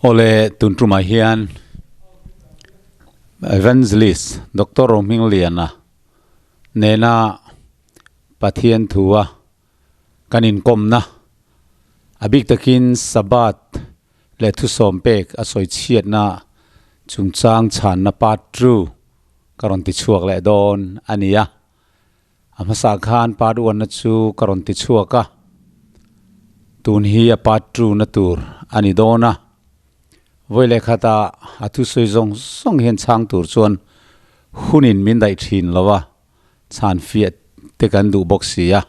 Awle tun tumah hian Evangelist Doctor Rohmingliana nena Pathian thua kan inkawmna a bik takin Sabbath leh thusawm pek a sawi chhiatna chungchang chhanna part two ka rawn ti chhuak leh dawn a ni a. A hmasa khan part one na chu ka rawn ti chhuak a, tun hi a part two na tur a ni dawn a. Vawi leh khatah a thusawi zawng zawng hian chhang tur chuan hunin min daih thin lo a, chhan fiah te kan duh bawk si a.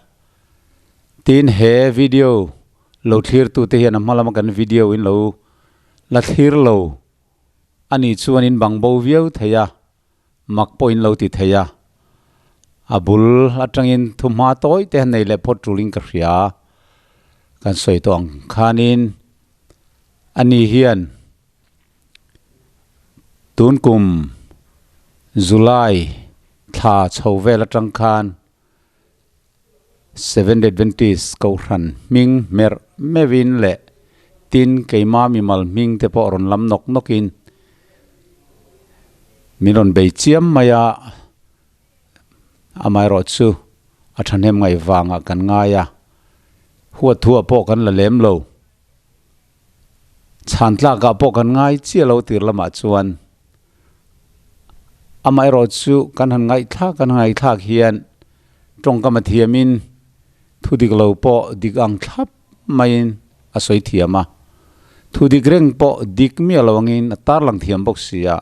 Tin he video lo thlir tu te hian a hma lama kan video in lo la thlir lo a nih chuan in bang bo viau thei a. Mak pawh in lo ti thei a, a bul atangin thuhma tawi te han nei leh phawt tulin ka hria. Kan sawi tawh ang khanin ani hian tun kum July thla chho vel atang khan Seventh Adventist Kohhran hming hmerh meuhin leh tin keima mimal hming te pawh rawn lam nawk nawkin min rawn bei chiam mai a, amaherawh chu a thahnem ngaih vangah kan ngai a, huat thuah pawh kan la lem lo. Chhan tlakah pawh kan ngai chiah lo tir lamah chuan amaherawh chu kan han ngaihthlak kan han ngaihthlak hian tawngkam a thiamin thu dik lo pawh dik ang thlap maiin a sawi thiam a, thu dik reng pawh dik miah lo angin a tarlang thiam bawk si a,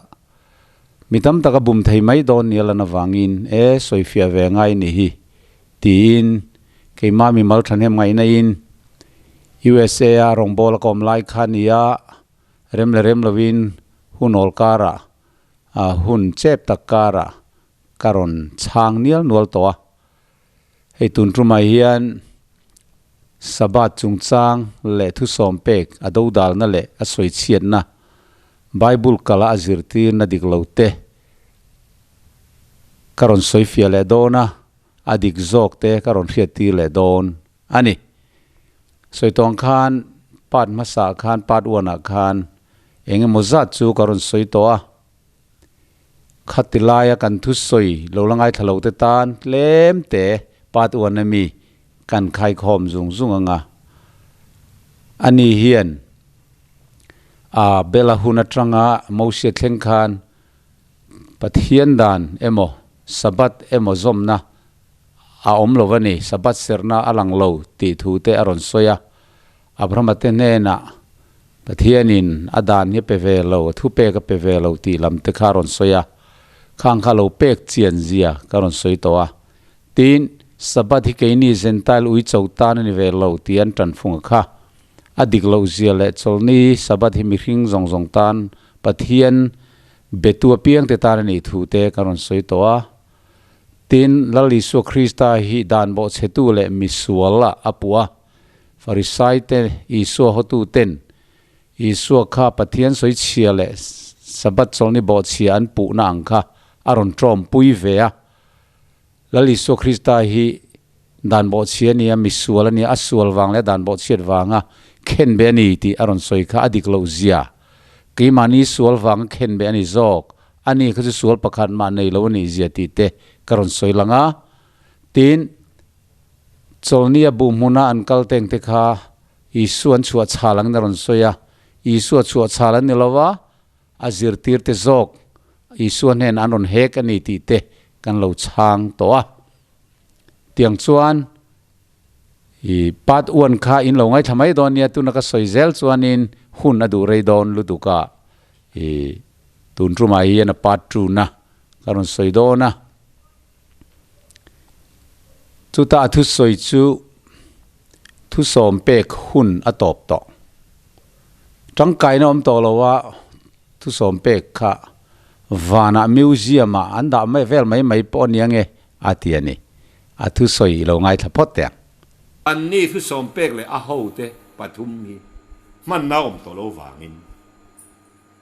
mi tam tak a bum thei mai dawn nia lan avangin e sawifiah ve ngai ni hi tiin keimah mimal thahnem ngaihna in USA a rawngbâwl a ka awm lai kha nia rem leh rem lovin hun awl karah hun chep tak karah ka rawn chhang nial nual tawh a. Hei tun tumah hian Sabbath chungchang leh thusawm pek a dodalna leh a sawichhiatna Bible kala a zirtirna dik lo te ka rawn sawifiah leh dawn a, a dik zawk te ka rawn hriattir leh dawn a ni. Sawi tawng khan part hmasa ah khan part one ah khan eng emaw zat chu ka rawn sawi tawh a, khati laia kan thusawi lo la ngaithla lo te tan tlem te part one a mi kan khaikhawm zung zung ang a, ani hian a bela hun atanga Mosia thleng khan Pathian dan emaw Sabbath emaw zawmna a awm lo a ni, Sabbath serhna a lang lo tih thu te a rawn sawi a. Abrahama te hnenah Pathianin a dan hi a pe ve lo, a thupek a pe ve lo tih lam te kha a rawn sawi a. Khang kha lo pek chian zia ka rawn sawi tawh a. Tin, Sabbath hi keini Gentile ui cho tan a ni ve lo tih an tanfunga kha a dik loh zia leh chawlhni Sabbath hi mihring zawng zawng tan Pathian Betu apiangte tan a nih thu te kan rawn sawi tawh a. Tin, Lal Isua Krista hi dan bawhchhetu leh misual ah a puh a. Farisai te, Isua hotu ten Isua kha Pathian sawichhia leh Sabbath chawlhni bawhchhia an puhna ang kha a rawn tawmpui ve a. Lal Isua Krista hi dan bawhchhia a ni a, misual a ni a, a sual vang leh a dan bawhchhiat vanga khen be a ni tih a rawn sawi kha a dik loh zia. Keimahni sual vanga khen be a ni zawk, a ni kha chu sual pakhat mah nei lo a nih zia tih te ka rawn sawi lang a. Tin, chawlhnia buh hmuna an kal teng te kha Isua an chhuah chhal angin a rawn sawi a, Isua chhuah chhal an ni lo va, A zirtirte zawk Isua hnenah an rawn hek a ni tih te kan lo chhang tawh a. Tiang chuan i part one kha in lo ngaithla mai dawn nia, tuna ka sawi zel chuanin hun a duh rei dawn lutuk a, i tun tumah hian a part two na ka rawn sawi dawn a. Chuta a thusawi chu thusawm pek hun a tawp tawh. Tangkaina awm tawh lo a, thusawm pek kha vanah museum ah an dah mai vel mai mai pawh a nia nge a ti a ni. A thusawi i lo ngaithla phawt teh ang. Anni thusawm pek leh a hote pathum hi hmanna awm tawh lo vangin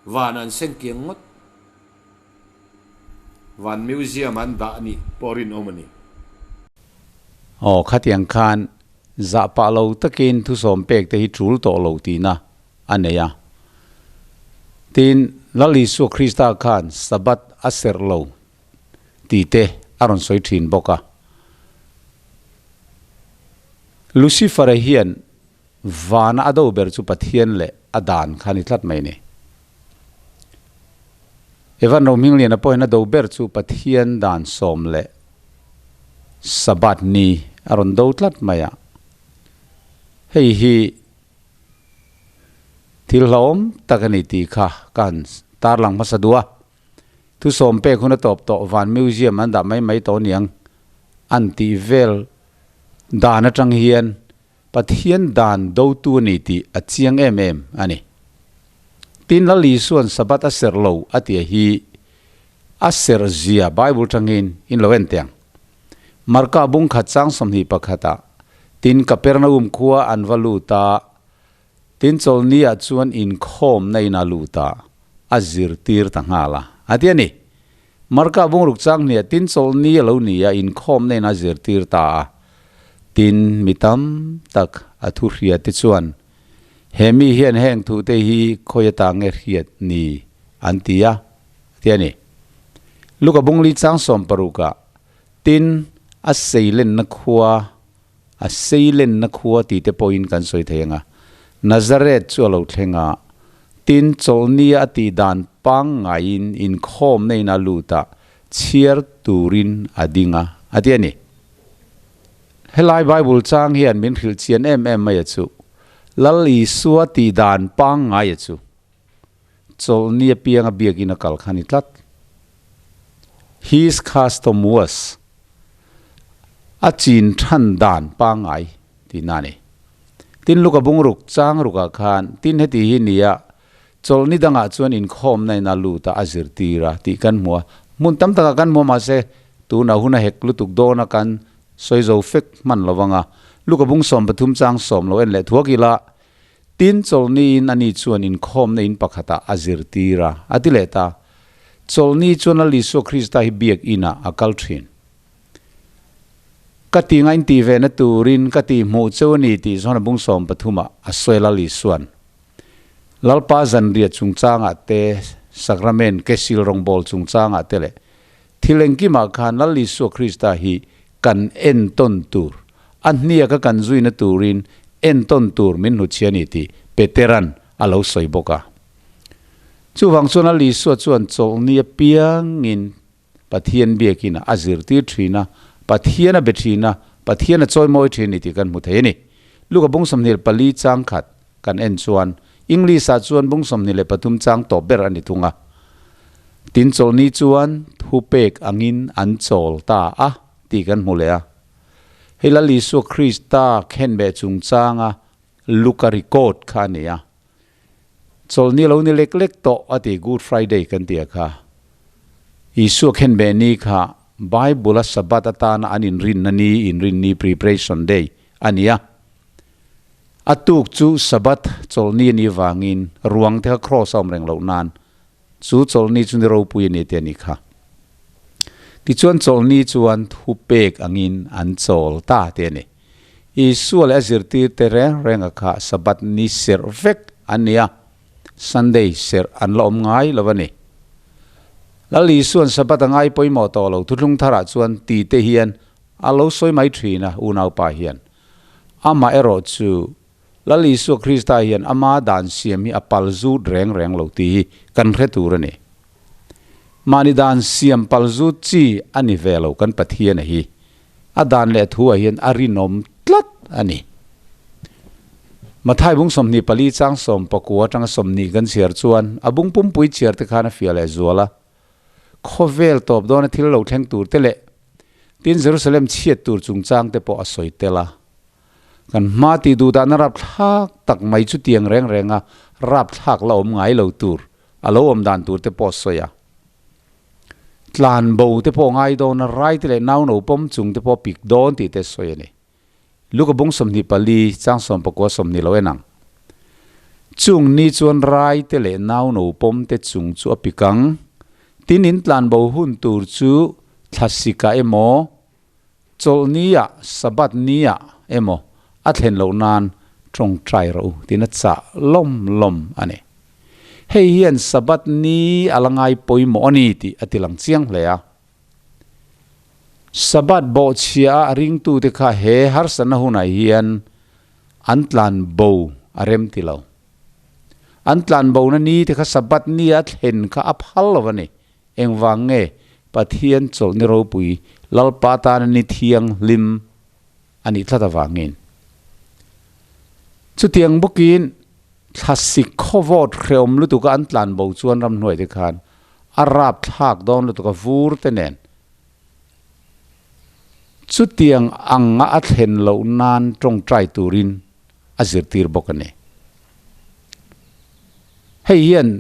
van an sen kiang ngawt. Van Museum an dah nih pawh rinawm a ni. Aw, khatiang khan zah pah lo takin thusawm pek te hi tul tawh lo tihna a nei a. Tin, Lal Isua Krista khan Sabbath a serh lo tih te a rawn sawi thin bawk a. Lucifer-a hian vana a do ber chu Pathian leh a dan kha a ni tlat mai ni. Evan Rohmingliana pawhin a do ber chu Pathian dan sawm leh Sabbath ni a rawn do tlat mai a. Hei hi thil hlauhawm tak a ni tih kha ka han tarlang hmasa duh a. Thusawm pek hun a tawp tawh van museum an dah mai mai tawh aniang an tih vel dan atang hian Pathian dan dotu a ni tih a chiang em em a ni. Tin Lal Isuan Sabbath a serh lo a tia hi a serh zia Bible tangin in lo en teh ang. Marka bung khat chang 21 ah tin Kapernaum khua an va lut a, tin chawlhni ah chuan inkhawmna in a lut a, a zirtir ta nghal a, a ti a ni. Marka bungruk chang hniah tin chawlhni a lo ni a, inkhawmna in a zirtir ta a. Tin, mi tam tak a thu hria te chuan, He mi hian heng thu te hi khawi ata nge hriat ni? an ti a, a ti a ni. Luka bungli chang 60 ah, Tin, a seilenna khua, a seilenna khua ti te pawhin kan sawi thei ang a, Nazareth chu a lo thleng a, tin chawlhnia a tih dan pangngaiin inkhawmna in a lut a, chhiar turin a ding a, a ti a ni. Helai Bible chang hian min hrilh chian em em mai a chu, Lal Isua tih dan pangngai a chu, Chawlhni apianga biakin a kal kha a ni tlat. His custom was a chin than dan pangngai tihna a ni. Tin Luka bungruk chang rukah khan tin heti hi nia chawlhni dangah chuan inkhawmna in a lut a, a zirtir a tih kan hmu a. Hmun tam takah kan hmu a mahse tuna hun a hek lutuk dawn a kan sawi zo fek hman lo vang a. Luka bung 13 chang sawm lo en leh thuak ila Tin, chawlhniin ani chuan inkhawmna in pakhatah a zirtir a, a ti leh ta. Chawlhni chuan Lal Isua Krista hi biak inah a kal thin. Ka ti ngain tih ve na turin ka tih hmuh cheu a ni tih zawn a bung 13 ah a sawi Lal Isuan. Lalpa zanriah chungchangah te, Sakramen, Kesil rawngbawl chungchangah te leh thil engkimah khan Lal Isua Krista hi kan entawn tur, a hniaka kan zuina turin entawn tur min hnuchhia a ni tih Petera'n a lo sawi bawk a. Chuvang chuan Lal Isua chuan chawlhni apiangin Pathian biakin a zirtir thin a, Pathian a be thin a, Pathian a chawimawi thin a ni tih kan hmu thei a ni. Luka bung 24 chang khat kan en chuan English-ah chuan bung 23 chang tawp ber a ni thung a. Tin chawlhni chuan thupek angin an chawl ta a tih kan hmu leh a. Hei Lal Isua Krista khenbeh chungchanga Luka record kha a ni a. Chawlhni lo ni lek lek tawh a ti Good Friday kan ti a kha. Isua khenbeh ni kha Bible-a Sabbath atana an inrinna ni, inrinni preparation day a ni a. A tuk chu Sabbath chawlhni a nih vangin ruang te kha cross a awm reng loh nan chu chawlhni chu ni ropui a ni te a nih kha. Tichuan chawlhni chuan thupek angin an chawl ta te a ni. Isua leh a zirtir te reng reng a kha Sabbath ni serh vek an ni a, Sunday serh an la awm ngai lo a ni. Lal Isua'n Sabbath a ngai pawimawh tawh lo thuthlung tharah chuan ti te hian a lo sawi mai thin a unaupa hian. Amah erawh chu Lal Isua Krista hian ama dan siam hi a pal zut reng reng lo tih hi kan hre tur a ni. Mahni dan siam pal zut chi a ni ve lo kan Pathian a hi. A dan leh thu ah hian a rinawm tlat a ni. Mathai bung 24 chang 19 atanga 20 kan chhiar chuan a bung pumpui chhiar te khan a fiah leh zual a. Khawvel tawp dawna thil lo thleng tur te leh Tin, Jerusalem chhiat tur chungchang te pawh a sawi tel a. Kan hma tih duh dahna rapthlak tak mai chu tiang reng renga rapthlak la awm ngai lo tur, a lo awm dan tur te pawh a sawi a. Tlan bo te pawh ngai dawn a, rai te leh nau no pawm chung te pawh pik dawn tih te a sawi a ni. Luka bung 24 chang 19 20 lo en ang. Chung ni chuan rai te leh nau no pawm te chung chu a pik ang. Tin in tlan bo hun tur chu thlasika emaw, chawlhni ah, Sabbath ni ah emaw a thlen loh nan tawngtai rawh u tiin a chah lawm lawm a ni. Hei hian Sabbath ni a la ngai pawimawh a ni tih a tilang chiang hle a. Sabbath bawhchhia a ringtute kha he harsatna hunah hian an tlan bo a rem ti lo. An tlan bona ni te kha Sabbath ni a thlen kha a phal lo a ni. Engvang nge Pathian chawlh ni ropui Lalpa tana ni thianghlim a nih tlat avangin? Chutiang bawkin thlasik khawvawt hrehawm lutuka an tlan bo chuan ramhnuai te khan a rapthlak dawn lutuk a vur te nen chutiang anga a thlen loh nan tawngtai turin a zirtir bawk a ni. Hei hian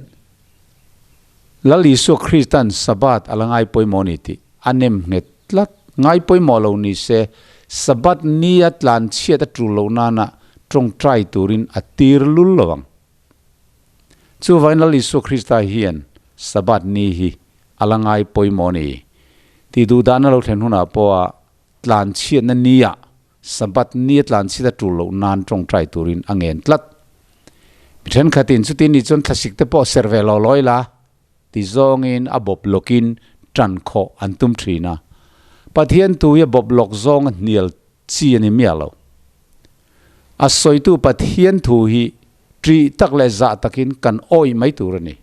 Lal Isua Krista'n Sabbath a la ngai pawimawh a ni tih a nem nghet tlat. Ngai pawimawh lo ni se, Sabbath nia tlan chhiat a tul loh nana tawngtai turin a tir lul lo ang. Chuvangin Lal Isua Krista hian Sabbath ni hi a la ngai pawimawh a ni tih duhdahna lo thlen hunah pawha tlan chhiatna nia Sabbath ni a tlan chhit a tul loh nan tawngtai turin a ngen tlat. Mi thenkhatin chuti ni chuan thlasik te pawh serh ve lo lawi la ti zawngin a bawp lawkin tan khawh an tum thin a. Pathian tu hi a bawp lawk zawng a hnial chi a ni miah lo. A sawitu Pathian thu hi ṭih tak leh zah takin kan awih mai tur a ni.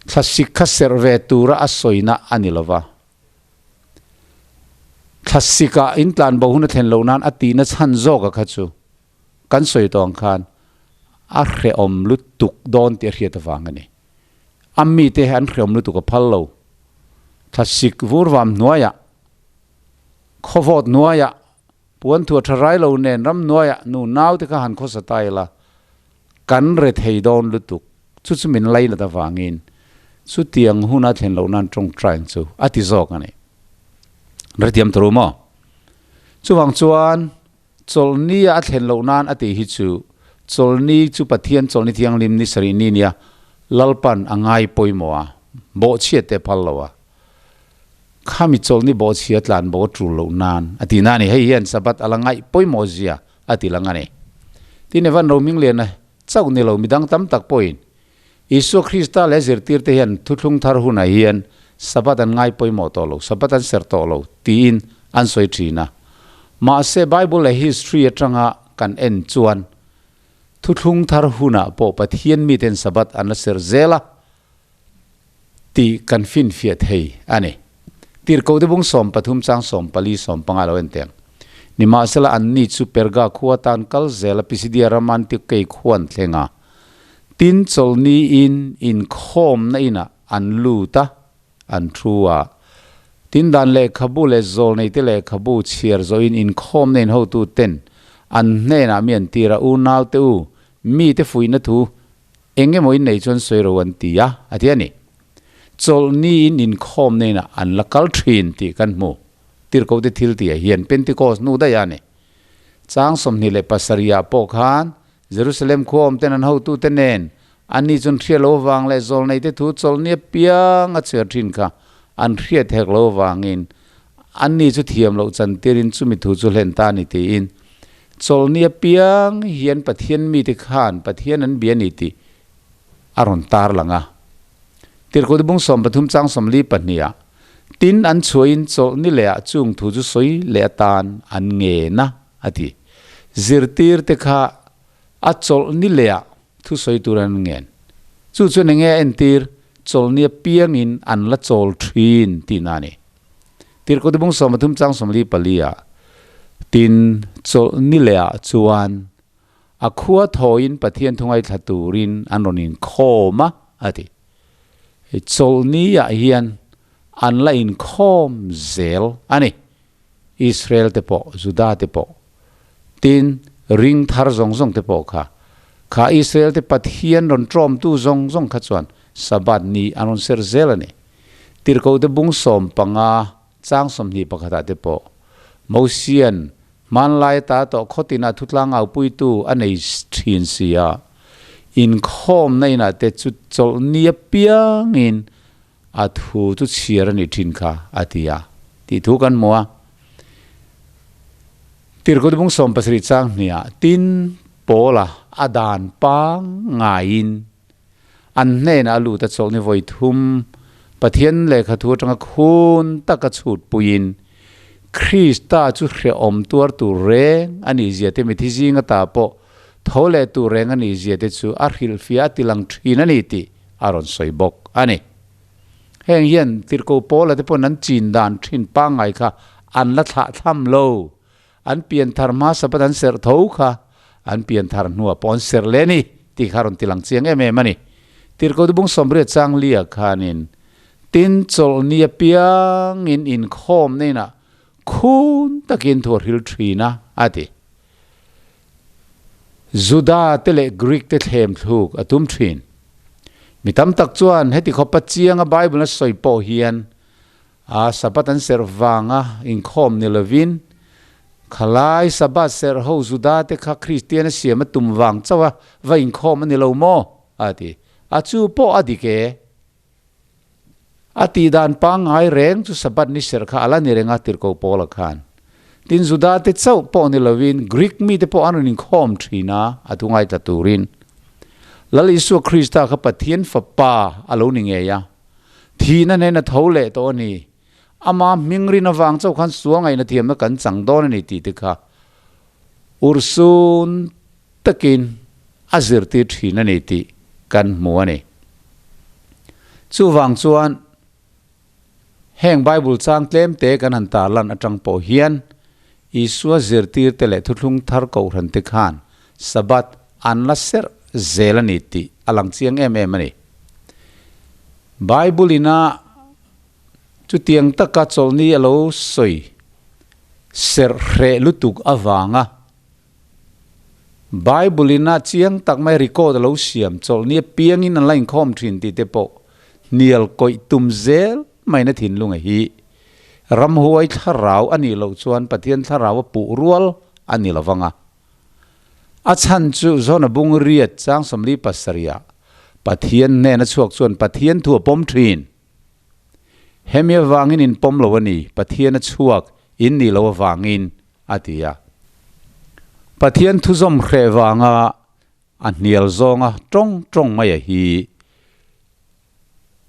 Thlasik kha serh ve tura a sawina a ni lova. Thlasik-ah in tlan bo hun a thlen loh nan a tihna chhan zawk a kha chu kan sawi tawh ang khan a hrehawm lutuk dawn tih a hriat avang a ni. A mite hi an hrehawm lutuk a phal lo. Thlasik vur vam hnuaiah, khawvawt hnuaiah, puan thuah tha rai lo nen ram hnuaiah nu naute kha han khawsa ta ila kan re thei dawn lutuk. Chu chu min lainat avangin chutiang huna thlen loh nan tawngtai ang chu a ti zawk a ni. Hrethiam tur u maw? Chuvang chuan chawlhni a thlen loh nan a tih hi chu chawlhni chu Pathian chawlhni thianghlim ni sarih ni nia Lalpan a ngai pawimawh a, bawhchhiat te phal lo a, khami chawlhni bawhchhia tlan bo a tul loh nan a ti na a ni. Hei hian Sabbath a la ngaih pawimawh zia a ti lang a ni. Tin, Evan Rohmingliana Chauh ni lo midang tam tak pawhin Isua Krista leh zirtirte hian thuthlung thar hunah hian Sabbath an ngai pawimawh tawh lo, Sabbath an serh tawh lo tiin an sawi thin a. Mahse Bible leh history atanga kan en chuan thuthlung thar hunah pawh Pathian miten Sabbath an la serh zel a tih kan finfiah thei a ni. Tirhkohte bung 13 chang 14 15 lo en teng. Nimahsela anni chu Perga khua tan kal zel a Pisidia ram Antiokei khuan thleng a, tin chawlhniin inkhawmna inah an lut a, an thu a. Tin dan lehkhabu leh zawlneite lehkhabu chhiar zawhin inkhawmna in hotuten an hnenah mi an tir a, Unaute u, mite fuihna thu Eng emaw in nei chuan sawi ro an ti a, a ti a ni. Chawlhniin inkhawm neinah an la kal thin tih kan hmu. Tirhkohte thil tihah hian Pentecost hnu daih a ni. Chang 27 ah pawh khan Jerusalem khua awmten an hotute nen anni chuan hriat lo avang leh zawlneite thu chawlhni apiang a chhiar thin kha an hriat hek lo avangin anni chu thiam loh chantirin chumi thu chu hlen ta a ni tiin Chawlhni apiang hian Pathian mite khan Pathian an bia ni tih a rawn tar lang a. Tirhkoh bung 13 chang 42 ah, Tin an chhuahin chawlhni leh ah chung thu chu sawi leh atan an ngen a, a ti. Zirtirte kha a chawlhni leh ah thu sawi tur an ngen. Chu chuan enge a entir? Chawlhni apiangin an la chawl thin tihna a ni. Tirhkoh bung 13 chang 44 ah, Tin, chawlhni leh ah chuan a khua thawiin Pathian thu ngaithla turin an rawn inkhawm a, a ti. Hei chawlhni ah hian an la inkhawm zel a ni. Israel te pawh, Juda te pawh, tin, ring thar zawng zawng te pawh kha, kha Israel te Pathian rawn ṭawmtu zawng zawng kha chuan Sabbath ni an rawn ser zel a ni. Tirhkoh te bung 15 chang 21 ah te pawh Mosian hmanlai ata tawh khawtinah thutlang aupuitu a nei ṭhin si a, inkhawmna inah te chu chawlhni apiangin A thu chu chhiar a nih thin kha, a ti a, tih thu kan hmu a. Tirhkoh bung 70 chang hniah tin Paula a dan pangngai in. An hnenah a lut a chawlhni vawi thum Pathian lehkha thu atanga khun taka chhut puiin Krista chu hrehawm tuar tur reng a nih zia te mithi zinga ta pawh tho leh tur reng a nih zia te chu a hrilhfiah a tilang thin a ni tih a rawn sawi bawk a ni. Heng hian Tirhkoh Paula te pawhin an chin dan thin pangngai kha an la thlah thlam lo. An pian thar hma Sabbath an serh tho kha an pian thar hnuah pawh an serh leh a ni tih kha a rawn tilang chiang em em a ni. Tirhkoh Dubung Sawmriat Changlia khanin tin chawlhni apiangin inkhawm na inah khun takin thu a hril thin a, a ti. Juda te leh Greek te thlem thluk a tum thin. Mi tam tak chuan heti khawpa chianga Bible a sawi pawh hian A Sabbath an serh vanga inkhawm ni lovin, khalai Sabbath serh ho Juda te kha Kristian a siam a tum vang chauh a va inkhawm a ni lo maw? a ti. A chu pawh a dik e. A tih dan pangngai reng chu Sabbath ni serh kha a la ni reng a tirhkoh Paula khan. Tin Juda te chauh pawh ni lovin Greek mite pawh an rawn inkhawm thin a, a thu ngaithla turin. Lal Isua Krista kha Pathian Fapa a lo ni ngei a. Thihna nen a tho leh tawh a ni. Ama hming rin avang chauh khan sual ngaihna thiamna kan chang dawn a ni tih te kha urhsun takin a zirtir thin a ni tih kan hmu a ni. Chuvang chuan heng Bible chang tlem te kan han tarlan atang pawh hian Isua zirtirte leh thuthlung thar kohhran te khan Sabbath an la serh zel a ni tih a lang chiang em em a ni. Bible ina chutiang taka chawlhni a lo sawi serh hreh lutuk avanga Bible ina chiang tak mai record a lo siam chawlhni apiangin an la inkhawm thin tih te pawh hnial kawih tum zel maina thinlung a hi. Ramhuai thlarau a nih loh chuan Pathian thlarau a puh rual a ni lovang a. A chhan chu Zona bung riat chang sawmli pasarihah Pathian hnena chhuak chuan Pathian thu a pawm thin. Hemi avangin in pawm lo a ni, Pathian a chhuak in nih loh avangin, a ti a. Pathian thu zawm hreh vanga a hnial zawnga tawng tawng mai a hi.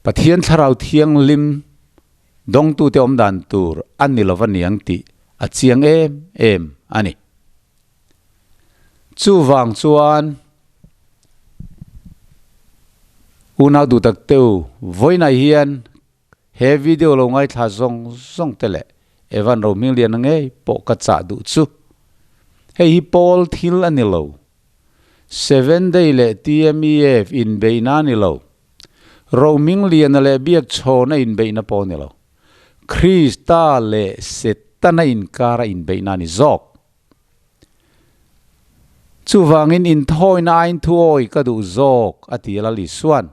Pathian Thlarau Thianghlim dawngtute awm dan tur a ni lova niang tih a chiang em em a ni. Chuvang chuan unau duh tak teu vawiinah hian he video lo ngaithla zawng zawng te leh Evan Rohmingliana ngei pawh ka chah duh chu hei hi pawl thil a ni lo. Seven Day leh TMEF inbeihna a ni lo. Rohmingliana leh Biakchhawna inbeihna pawh a ni lo. Krista leh Setana inkara inbeihna a ni zawk. Chuvangin inthawina aiin thuawi ka duh zawk, a ti Lal Isuan.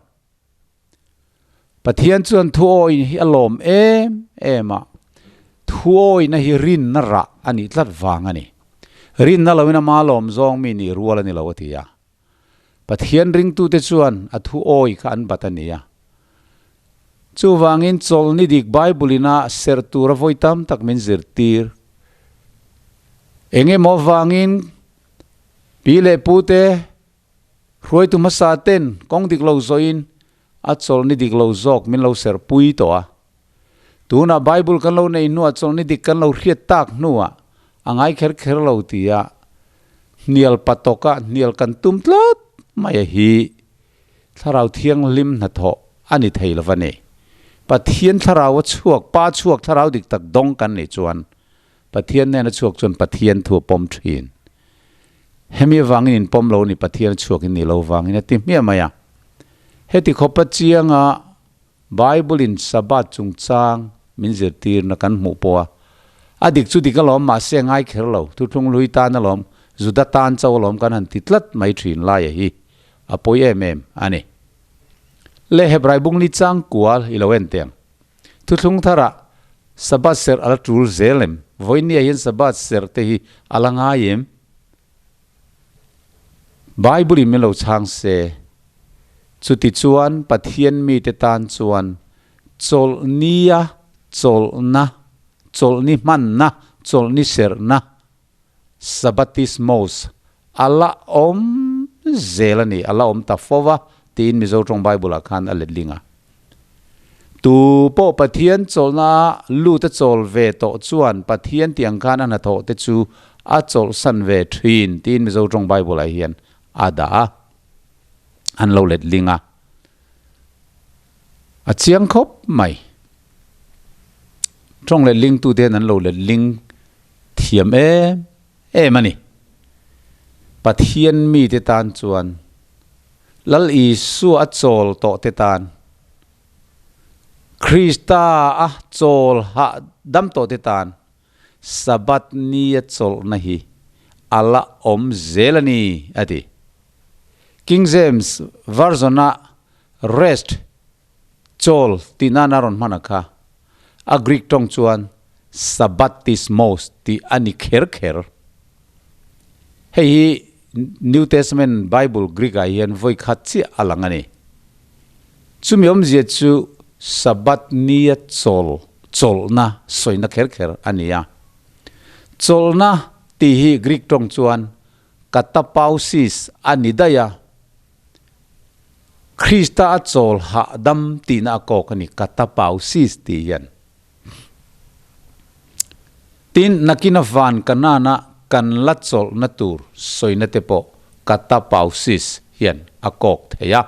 Pathian chuan thuawi hi a lawm em em a, thuawina hi rinna rah a nih tlat vang a ni. Rinna loin ama lawm zawng mi nih rual a ni lo a ti a. Pathian ringtute chuan a thuawi kha an bat a ni a. Chuvangin chawlhni dik Bible ina serh tura vawi tam tak min zirtir. Eng emaw vangin pi leh pute Hruaitu hmasa ten kawng dik lo zawhin a chawlhni dik lo zawk min lo serh pui tawh a. Tunah Bible kan lo nei hnuah chawlhni dik kan lo hriat tak hnuah a ngai kher kher lo tia hnial patawka hnial kan tum tlat mai a hi Thlarau Thianghlim hnathawh a ni thei lo va ni. Pathian Thlarau a chhuak, Pa chhuak Thlarau dik tak dawng kan nih chuan Pathian nena chhuak chuan Pathian thu a pawm thin. Hemi avangin in pawm lo ni Pathian a chhuak in ni lo vangin a ti hmiah mai a. Heti khawpa chianga Bible in Sabbath chungchang min zirtirna kan hmuh pawh a, a dik chu dik alawm mahse a ngai kher lo, thuthlung hlui tan alawm, Juda tan chauh alawm kan han ti tlat mai thin laia hi a pawi em em a ni. Le Hebrai bungli chang kual i lo en teh ang. Thuthlung tharah Sabbath serh a la tul zel em? Vawinia hian Sabbath serh te hi a la ngai em? Bible in min lo chhang se, chuti chuan Pathian mite tan chuan chawlhnia chawlhna, chawlhni hmanna, chawlhni serhna, Sabbatismos, a la awm zel a ni, a la awm ta fo va tiin Mizo tawng Bible ah khan a letling a. Tu pawh Pathian chawlhna lut a chawl ve tawh chuan Pathian tiang khan a hnathawh te chu a chawlhsan ve thin tiin Mizo tawng Bible ah hian a dah a, an lo letling a. A chiang khawp mai. Tawng letling tute hian an lo letling thiam em em a ni. Pathian mite tan chuan Lal Isua a chawl tawh te tan, Krista a chawl hah dam tawh te tan Sabbath ni a chawlhna hi a la awm zel a ni, a ti. King James Version-a rest, chawl, tih nana rawn hman a kha, a Greek tawng chuan sabbatismos tih a ni kher kher. Hei hi New Testament Bible Greek ah hian vawi khat chiah a lang a ni. Chumi awmzia chu Sabbath nia chawl, chawlhna, sawina kher kher a ni a. Chawlhna tih hi Greek tawng chuan katapausis a ni daih a. Krista a chawl hahdam tihna a kawk a ni, katapausis tih hian. Tin, nakina van Kanana kan la chawlhna tur sawina te pawh katapausis hian a kawk thei a.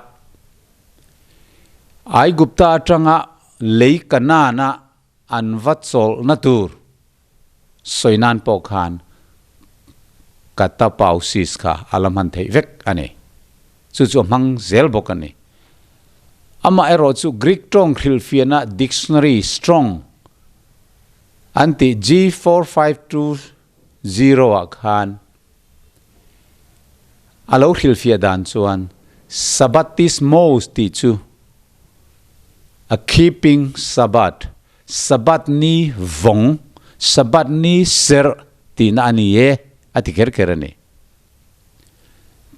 Aigupta atanga lei Kanana an va chawlhna tur sawi nan pawh khan katapausis kha a la hman theih vek a ni. Chu chu a hmang zel bawk a ni. Amaherawh chu Greek tawng hrilhfiahna dictionary Strong an tih G4520 ah khan a lo hrilhfiah dan chuan Sabbatismos tih chu a keeping Sabbath, Sabbath ni vawng, Sabbath ni serh tihna a ni e a ti kher kher a ni.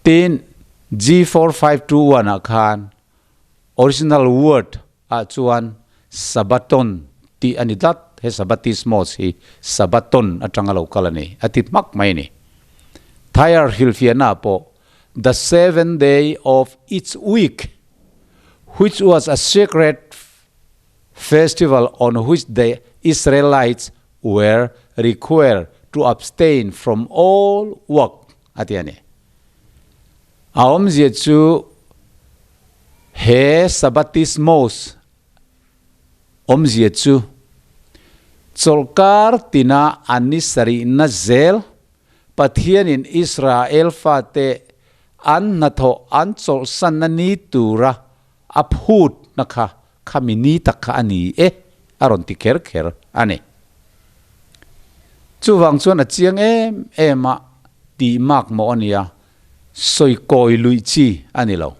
Tin, G4521 ah khan original word ah chuan Sabaton tih a ni tlat, he Sabbatismos hi Sabaton atanga lo kal a ni, a ti hmak mai a ni. Thayer hrilhfiahna ah pawh the seventh day of each week which was a sacred festival on which the Israelites were required to abstain from all work a ti a ni. A awmzia chu he Sabbatismos awmzia chu chawlhkar tina an ni sarihna zel Pathianin Israel fate an hnathawh an chawlhsanna ni tura a phutna kha Khami ni tak kha a ni e, a rawn ti kher kher a ni. Chuvang chuan a chiang em em a, tih mak mawh a nia, sawi kawi luih chi a ni lo.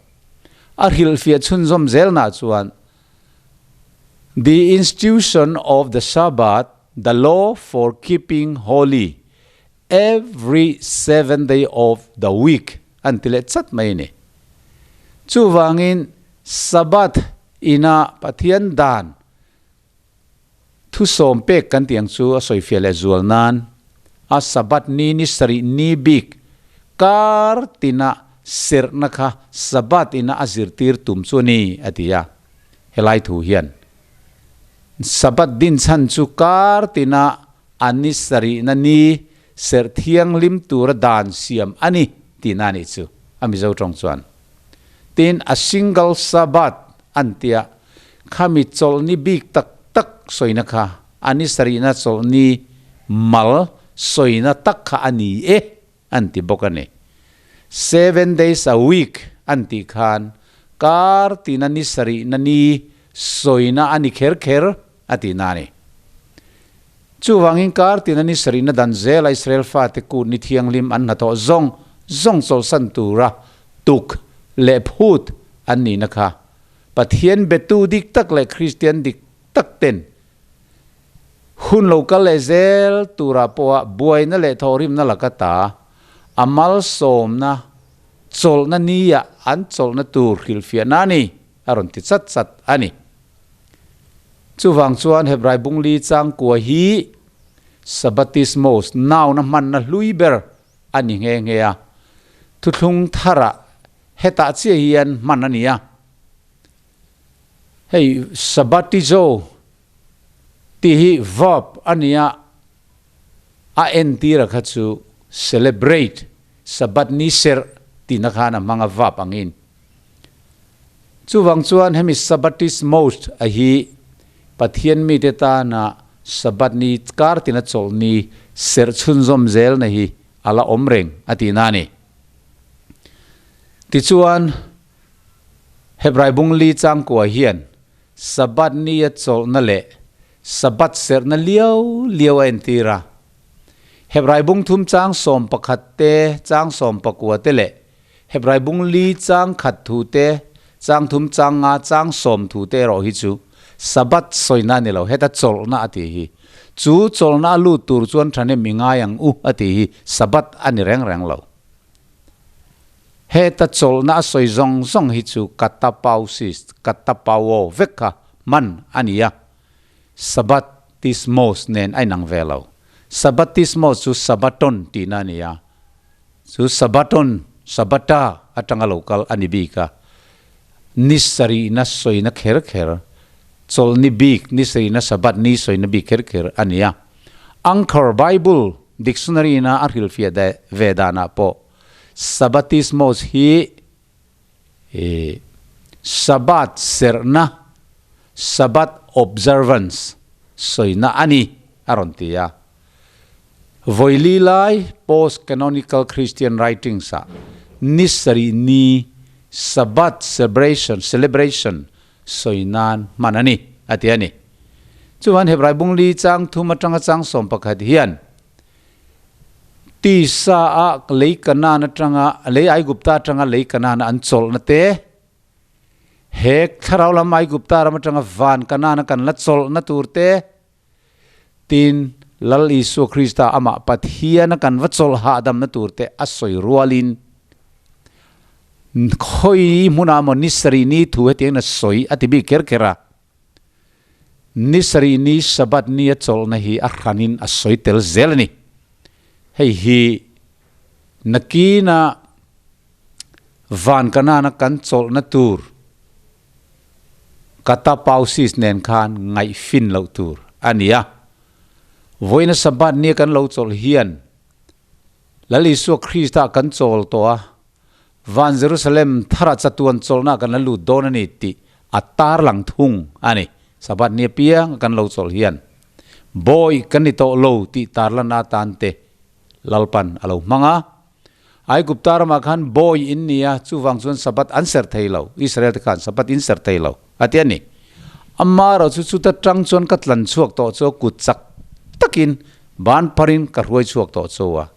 A hrilhfiah chhunzawm zelnah chuan, The institution of the Sabbath, the law for keeping holy every seventh day of the week an ti leh chat mai a ni. Chuvangin Sabbath ina Pathian dan thusawm pek kan tih ang chu a sawifiah leh zual nan a Sabbath ni ni sarih ni bik kar tina serhna kha Sabbath ina a zirtir tum chu a ni a ti a. Helai thu hian Sabbath dinchhan chu kar tina A ni sarihna ni serh thianghlim tura dan siam a ni tihna a nih chu a Mizo tawng chuan. Tin, a single Sabbath an tia khami chawlhni bik tak tak sawina kha a ni sarihna chawlhni mal sawina tak kha a ni e an ti bawk a ni. Seven days a week an tih khan kar tina ni sarihna ni sawina a ni kher kher a tihna a ni. Chuvangin kar tina ni sarihna dan zela Israel fate kut ni thianghlim an hnathawh zawng zawng chawlhsan tura tuk leh phut an nihna kha Pathian betu dik tak leh Kristian dik tak ten hun lo kal leh zel turah pawha buaina leh thawhrimna laka ta a malsawmna chawlhna nia an chawlhna tur hrilhfiahna a ni a rawn ti chat chat a ni. Chuvang chuan Hebrai bungli changkua hi Sabbatismos, nauna hmanna hlui ber a ni nghe nghe a. Thuthlung tharah Hetah chiah hian hman a ni a. Hei Sabbatizo tih hi verb a ni a, a entira kha chu celebrate, Sabbath ni serh tihna khan a hmang a verb angin. Chuvang chuan hemi Sabbatismos a hi Pathian mite tana Sabbath ni kar tina chawlh ni serh chhunzawm zelna hi a la awm reng a tihna a ni. Tichuan, Hebrai bung li changkua hian Sabbath nia chawlhna leh Sabbath serhna liau liau a entir a. Hebrai bung thum chang 11 te, chang 19 te leh Hebrai bung li chang khat thu te, chang thum chang nga chang sawm thu te erawh hi chu Sabbath sawina a ni lo, heta chawlhna a tih hi. Chu chawlhna a lut tur chuan thahnem i ngai ang u a tih hi Sabbath a ni reng reng lo. Heta chawlhna a sawi zawng zawng hi chu katapausis, katapauo vek kha hman a ni a, Sabbatismos nen a inang ve lo. Sabbatismos chu Sabbaton tihna a ni a, chu Sabbaton, Sabbata atanga lo kal a ni bik a, ni sarihna sawina kher kher, chawlhni bik, ni sarihna Sabbath ni sawina bik kher kher a ni a. Anchor Bible Dictionary-na a hrilhfiah ve danah pawh Sabbatismos hi Sabbath serhna, Sabbath observance, sawina a ni a rawn ti a. Vawi lai Post-Canonical Christian Writings-ah ni sarih ni Sabbath celebration, celebration, sawi nan hman a ni, a ti a ni. Chuan Hebrai bung li chang thum atanga chang 11 hian tisa a lei Kanaan atanga lei Aigupta atanga lei Kanaan an chawlhna te, he thlarau lam Aigupta ram atanga van Kanaan a kan la chawlhna tur te, tin Lal Isua Krista amah Pathian a kan va chawlh hahdamna tur te a sawi rualin khawi hmunah maw ni sarih ni thu hetiang in a sawi a ti bik kher kher a. Ni sarih ni Sabbath ni a chawlhna hi a hranin a sawi tel zel a ni. Hei hi nakina van Kanaan a kan chawlhna tur Katapausis nen khan ngaihfin loh tur a ni a. Vawiina Sabbath nia kan lo chawlh hian Lal Isua Krista kan chawl tawh a, van Jerusalem tharah chatuan chawlhna kan la lut dawn a ni tih a tarlang thung a ni. Sabbath nia piang a kan lo chawlh hian bawi kan ni tawh lo tih tarlan atan te Lalpan a lo hmang a. Aigupta ramah khan bawi in ni a, chuvang chuan Sabbath an serh thei lo, Israel te khan Sabbath in serh thei lo, a ti a ni. Amaherawh chu chuta tang chuan ka tlan chhuak tawh chu kut chak takin ban pharin ka hruai chhuak tawh chu a,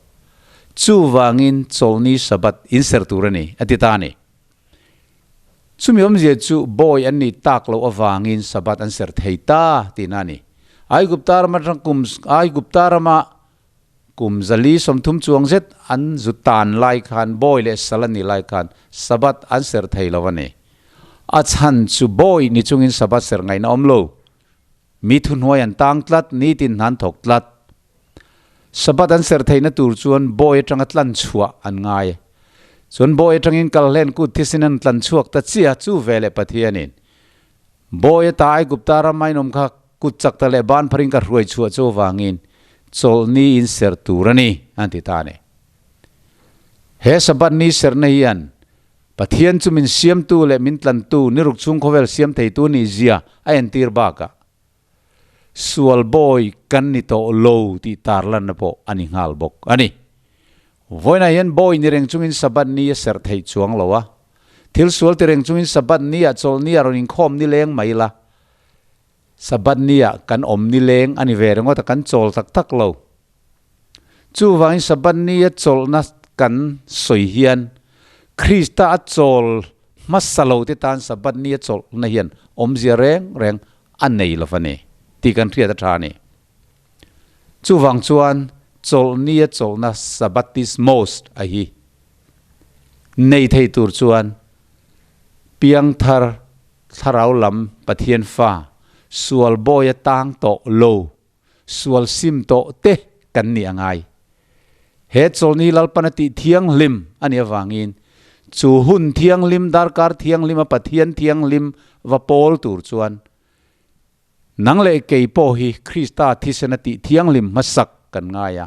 chuvangin chawlhni Sabbath in serh tur a ni, a ti ta a ni. Chumi awmzia chu bawi an nih tak loh avangin Sabbath an serh thei ta tihna a ni. Aigupta rama tang kum Aigupta rama Kum 430 chuang zet an zu tan lai khan bawi leh sal a nih lai khan Sabbath an serh thei lo a ni. A chhan chu bawi ni chungin Sabbath serh ngaihna awm lo. Mi thuhnuai an tang tlat, nitin hna an thawk tlat. Sabbath an serh theihna tur chuan bawi atanga tlan chhuah an ngai. Chuan bawi atangin kalhlen kut thisin an tlan chhuak ta chiah chu ve leh Pathianin Bawi ata Aigupta ram ainawm kha kut chak ta leh ban pharin ka hruai chhuah chu avangin chawlhni in serh tur a ni, an ti ta a ni. He Sabbath ni serhna hian Pathian chu min siamtu leh min tlantu niruk chhung khawvel siam theitu nih zia a entir bakah sual bawi kan ni tawh lo tih tarlanna pawh a ni nghal bawk a ni. Vawiinah hian bawi ni reng chungin Sabbath ni a serh theih chuang lo a. Thil sual ti reng chungin Sabbath ni ah chawlhni ah rawn inkhawm ni leng mai la. Sabbath ni ah kan awm ni leng a ni ve ringawt a, kan chawl tak tak lo. Chuvangin Sabbath ni a chawlhna kan sawi hian Krista a chawl hmasa lo te tan Sabbath ni a chawlhna hian awmzia reng reng a nei lo va ni tih kan hriat a tha a ni. Chuvang chuan chawlhni a chawlhna Sabbatismos a hi nei thei tur chuan piangthar thlarau lam Pathian fa sual bawi a tang tawh lo, sual sim tawh te kan nih a ngai. He chawlhni Lalpan a tih thianghlim a nih avangin. Chu hun thianghlim, darkar thianghlima Pathian thianghlim va pawl tur chuan nang leh kei pawh hi Krista thisena tih thianghlim hmasak kan ngai a.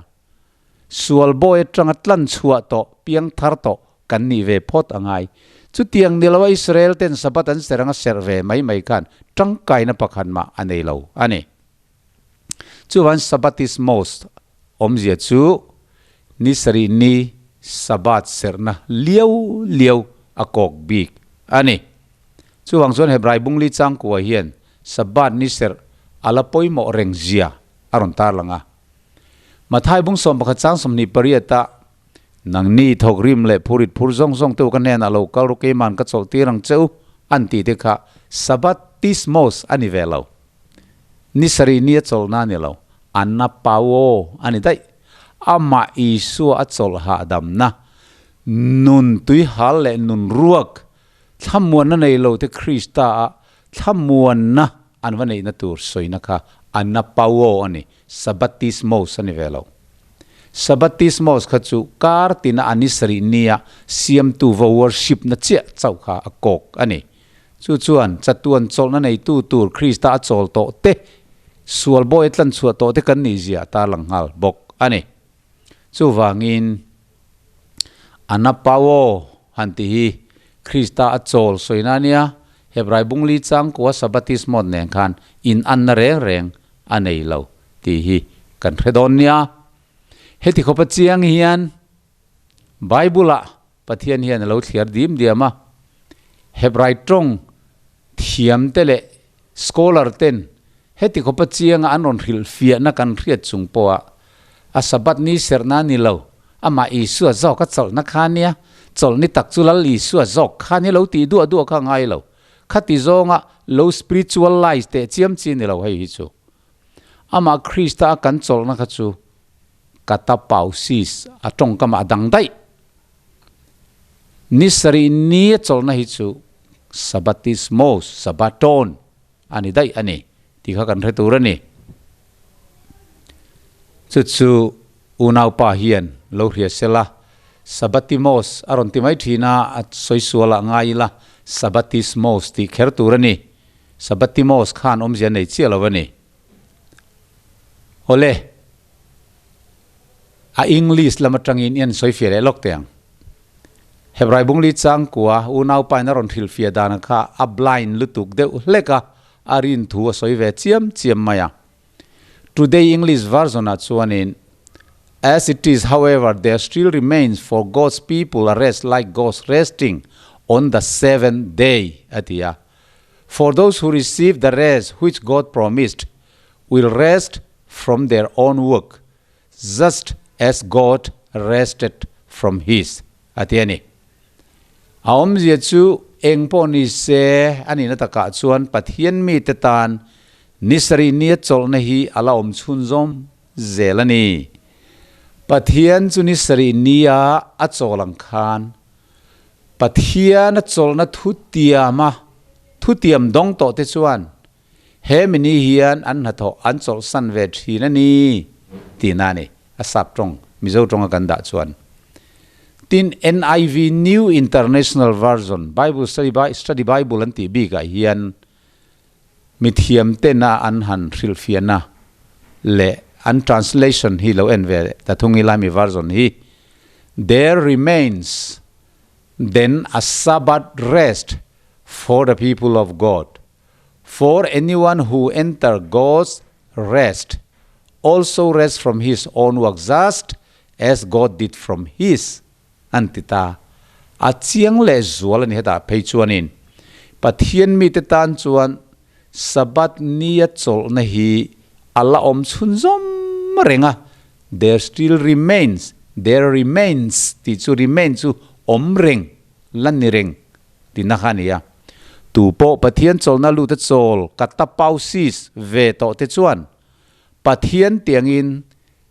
Sual bawi atanga tlan chhuah tawh, piang thar tawh kan nih ve phawt a ngai. Chutiang ni loa Israel ten Sabbath an serh anga serh ve mai mai khan tangkaina pakhat mah a nei lo a ni. Chuvan Sabbatismos awmzia chu ni sarih ni Sabbath serhna liau liau a kawk bik a ni. Chuvang chuan Hebrai bungli changkua hian Sabbath ni serh a la pawimawh reng zia a rawn tarlang a. Mathai bung 11 chang 28 ah, Nangni thawkrim leh phurit phur zawng zawng te u ka hnenah lo kal ru keiman ka chawlh tir ang che u an tih te kha Sabbatismos a ni ve lo. Ni sarih ni a chawlhna a ni lo, Anapauo a ni daih. Amah Isua a chawlh hahdamna, nun tuihal leh nun ruak, thlamuanna nei lo te Krista a thlamuanna an va neihna tur sawina kha Anapauo a ni, Sabbatismos a ni ve lo. Sabbatismos kha chu kar tina a ni sarih nia siamtu va worship na chiah chauh kha a kawk a ni. Chu chuan chatuan chawlhna neitu tur Krista a chawl tawh te, sual bawi a tlanchhuah tawh te kan nih zia a tarlang nghal bawk a ni. Chuvangin, Anapauo han ti hi Krista a chawl sawina a nia, Hebrai bungli changkua Sabbatismot nen khan inanna reng reng a nei lo tih hi kan hre dawn nia. Heti khawpa chiang hian Bible-ah Pathian hian a lo thliar dim diam a, Hebrai tawng thiamte leh scholar ten heti khawpa chianga an rawn hrilhfiahna kan hriat chung pawha a Sabbath ni serhna a ni lo, amah Isua zawk a chawlhna kha nia, chawlhni tak chu Lal Isua zawk kha ni lo tih duah duah kha ngai lo. Khati zawnga lo spiritualize teh chiam chi ni lo hei hi chu. Amah Krista a kan chawlhna kha chu katapausis a tawngkamah a dang daih. Ni sarih ni a chawlhna hi chu Sabbatismos, Sabbaton, a ni daih a ni tih kha kan hre tur a ni. Chu chu unaupa hian lo hria sela, Sabbatimos a rawn ti mai thin a, a sawi sualah ngai ila Sabbatismos tih kher tur a ni. Sabbatimos khan awmzia nei chiah lo a ni. Awle, a English lam atangin i an sawi fiah leh lawk teh ang. Hebrai bungli changkua unaupain a rawn hrilhfiah dan kha a blind lutuk deuh hlek a, a rin thu a sawi ve chiam chiam mai a. Today English version ah chuanin, As it is, however, there still remains for God's people a rest like God's resting on the seventh day a ti a. For those who receive the rest which God promised will rest from their own work just as God rested from his, a ti a ni. A awmzia chu eng pawh ni se, a nihna takah chuan Pathian mite tan ni sarih nia chawlhna hi a la awm chhunzawm zel a ni. Pathian chu ni sarih nia a chawl ang khan Pathian a chawlhna thutiama thutiam dawng tawh te chuan he mini hian an hnathawh an chawlhsan ve thin a ni tihna a ni, a sap tawng Mizo tawnga kan dah chuan. Tin, NIV, New International Version, Bible Study Study Bible an tih bikah hian mithiam tena an han hrilhfiahna leh an translation hi lo en ve ta thung ila mi version hi, There remains then a Sabbath rest for the people of God, for anyone who enter God's rest also rests from his own work just as God did from his, an ti ta. A chiang leh zual a ni hetah phei chuanin Pathian mite tan chuan Sabbath nia chawlhna hi a la awm chhunzawm reng a, there still remains, there remains tih chu remain chu awm reng, la ni reng tihna kha a ni a. Tu pawh Pathian chawlhna lut a chawl katapausis ve tawh te chuan Pathian tiangin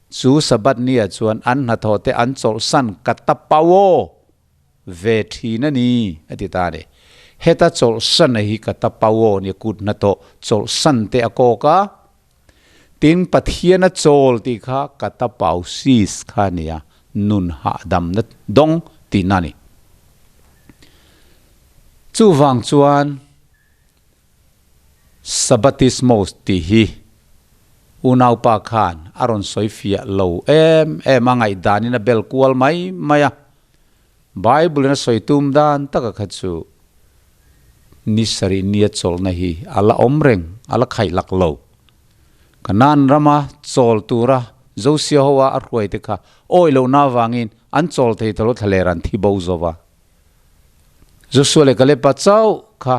chu Sabbath nia chuan an hnathawh te an chawlhsan katapauo ve thin a ni, a ti ta a ni. Heta chawlhsan a hi katapauo nia kut hnathawh chawlhsan te a kawk a. Tin, Pathian a chawl tih kha katapausis kha a ni a, nun hahdamna dawng tihna a ni. Chuvang chuan Sabbatismos tih hi unaupa khan a rawn sawi fiah lo em em a, ngaihdanin a bel kual mai mai a. Bible in a sawi tum dan taka kha chu ni sarih nia chawlhna hi a la awm reng, a la khaih lak lo. Kanaan rama chawl tura Josia hoa a hruaite kha awi lohna avangin an chawl thei ta lo thlaler an thi bo zo va. Joshua leh Kaleba chauh kha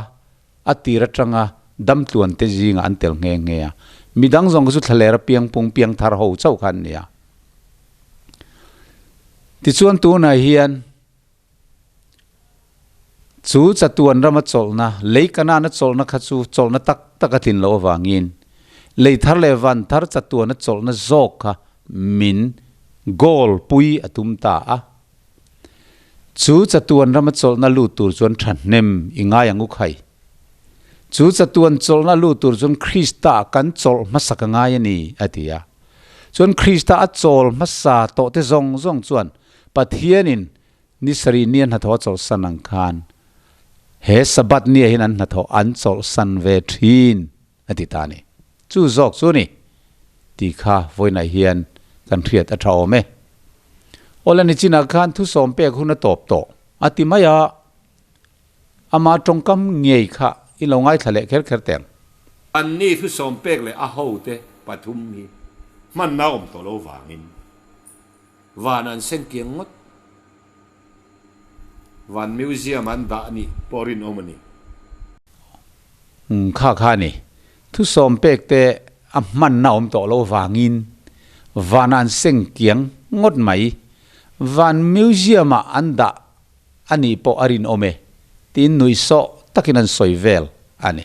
a tir atanga damtluante zingah an tel nghe nghe a. Midang zawng kha chu thlaler a piangpung piangthar ho chauh kha an ni a. Tichuan tunah hian Chu chatuan rama chawlhna, lei Kanaan a chawlhna kha chu chawlhna tak tak a tlin loh avangin lei thar leh van thar chatuana chawlhna zawk kha min goal pui a tum ta a. Chu chatuan rama chawlhna lut tur chuan thahnem i ngai ang u khai. Chu chatuan chawlhna lut tur chuan Krista kan chawlh hmasa ka ngai a ni, a ti a. Chuan Krista a chawl hmasa tawhte zawng zawng chuan Pathianin ni sarih nia hnathawh a chawlhsan ang khan he Sabbath nia hian an hnathawh an chawlhsan ve thin a ti ta a ni. Chu zawk chu ni tih kha vawiinah hian kan hriat a tha awm e. Awle nichinah khan thusawm pek hun a tawp tawh a ti mai a, ama tawngkam ngei kha i lo ngaithla leh kher kher teng. Anni thusawm pek leh a hote pathum hi hmanna awm tawh lo vangin Van an sen kiang ngawt. Van Museum an dah nih pawh rinawm a ni. Umm kha kha a ni. Thusawm pek te a hmanna awm tawh lo vangin van an seng kiang ngawt mai. Van Museum ah an dah a nih pawh a rinawm e tiin nuihsawh takin an sawi vel a ni.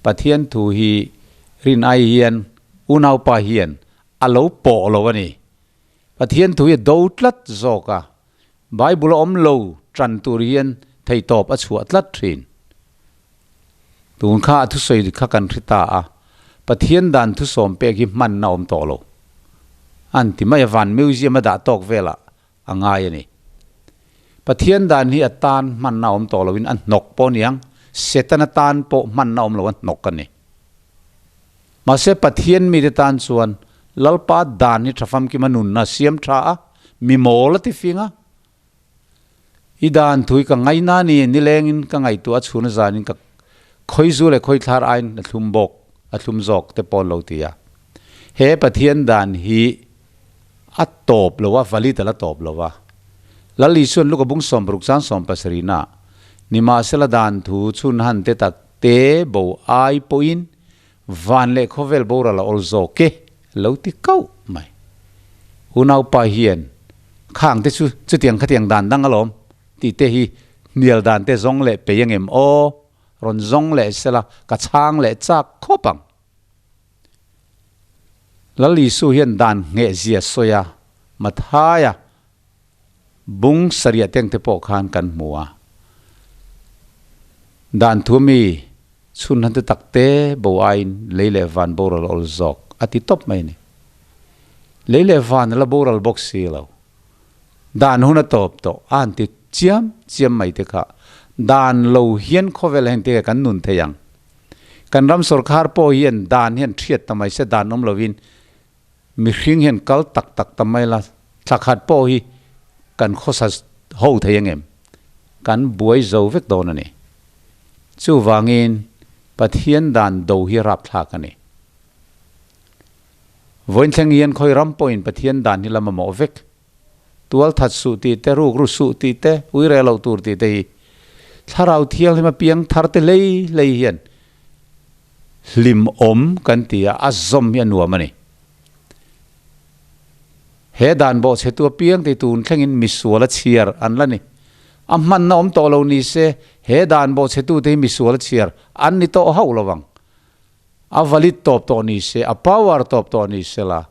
Pathian thu hi rin ai hian unaupa hian a lo pawh lo a ni. Pathian thu hi a do tlat zawk a, Bible a awm lo tan tur hian theihtawp a chhuah tlat thin. Tun kha a thusawi kha kan hre ta a, Pathian dan thusawm pek hi hmanna awm tawh lo. An ti mai a, van museum a dah tawk velah a ngai a ni. Pathian dan hi a tan hmanna awm tawh loin a hnawk pawh niang, Setana tan pawh hmanna awm lo a hnawk a ni. Mahse Pathian mite tan chuan Lalpa dan hi tha famkima nunna siam tha a, mi mawl a ti fing a. I dan thui ka ngaina ni, nilengin ka ngaihtuah a chhuna zanin ka khawizu leh khawithlar aiin a thlum bawk, a thlum zawk te pawh an lo ti a. He Pathian dan hi a tawp lo a, valid a la tawp lo a. Lal Isuan Luka bung 60 chang 70 ah, Nimahsela dan thu chhun han te tak te bo ai pawhin van leh khawvel boral a awl zawk e, lo ti kauh mai. Unaupa hian khang te chu chutiang khatiang dan dang alawm tih te hi hnial dan te zawng leh pei angem aw, rawn zawng leh sela ka chhang leh chak khawp ang. Lal Isu hian dan ngheh zia sawi a, Mathaia bung sariah teng te pawh khan kan hmu a. Dan thu mi chhun han te tak te bo aiin lei leh van boral awl zawk a ti tawp mai a ni. Lei leh van a la boral bawk si lo. Dan hun a tawp tawh a han ti chiam chiam mai te kha dan lo hian khawvel heng te kan nun thei ang. Kan ram sorkar pawh hian dan hian thiat ta mai se dan awm lovin mihring hian kal tak tak ta mai la thla khat pawh hi kan khawsa ho thei angem? Kan buai zo vek dawn a ni. Chuvangin Pathian dan do hi rapthlak a ni. Vawiinthleng hian khawi ram pawhin Pathian dan hi la mamawh vek. Tual that suh tih te, ruk ru suh tih te, ui reh loh tur tih te hi Thlarau Thianghlim a piang thar te hlei hlei hian hlim awm kan ti a, a zawm hi a nuam a ni. He dan bawhchhetu apiang tih tun thlengin misual a chhiar an la ni. A hmanna awm tawh lo ni se, he dan bawhchhetu te hi misual a chhiar an ni tawh hauh lo vang. A valid tawp tawh ni se, a power tawp tawh ni se la,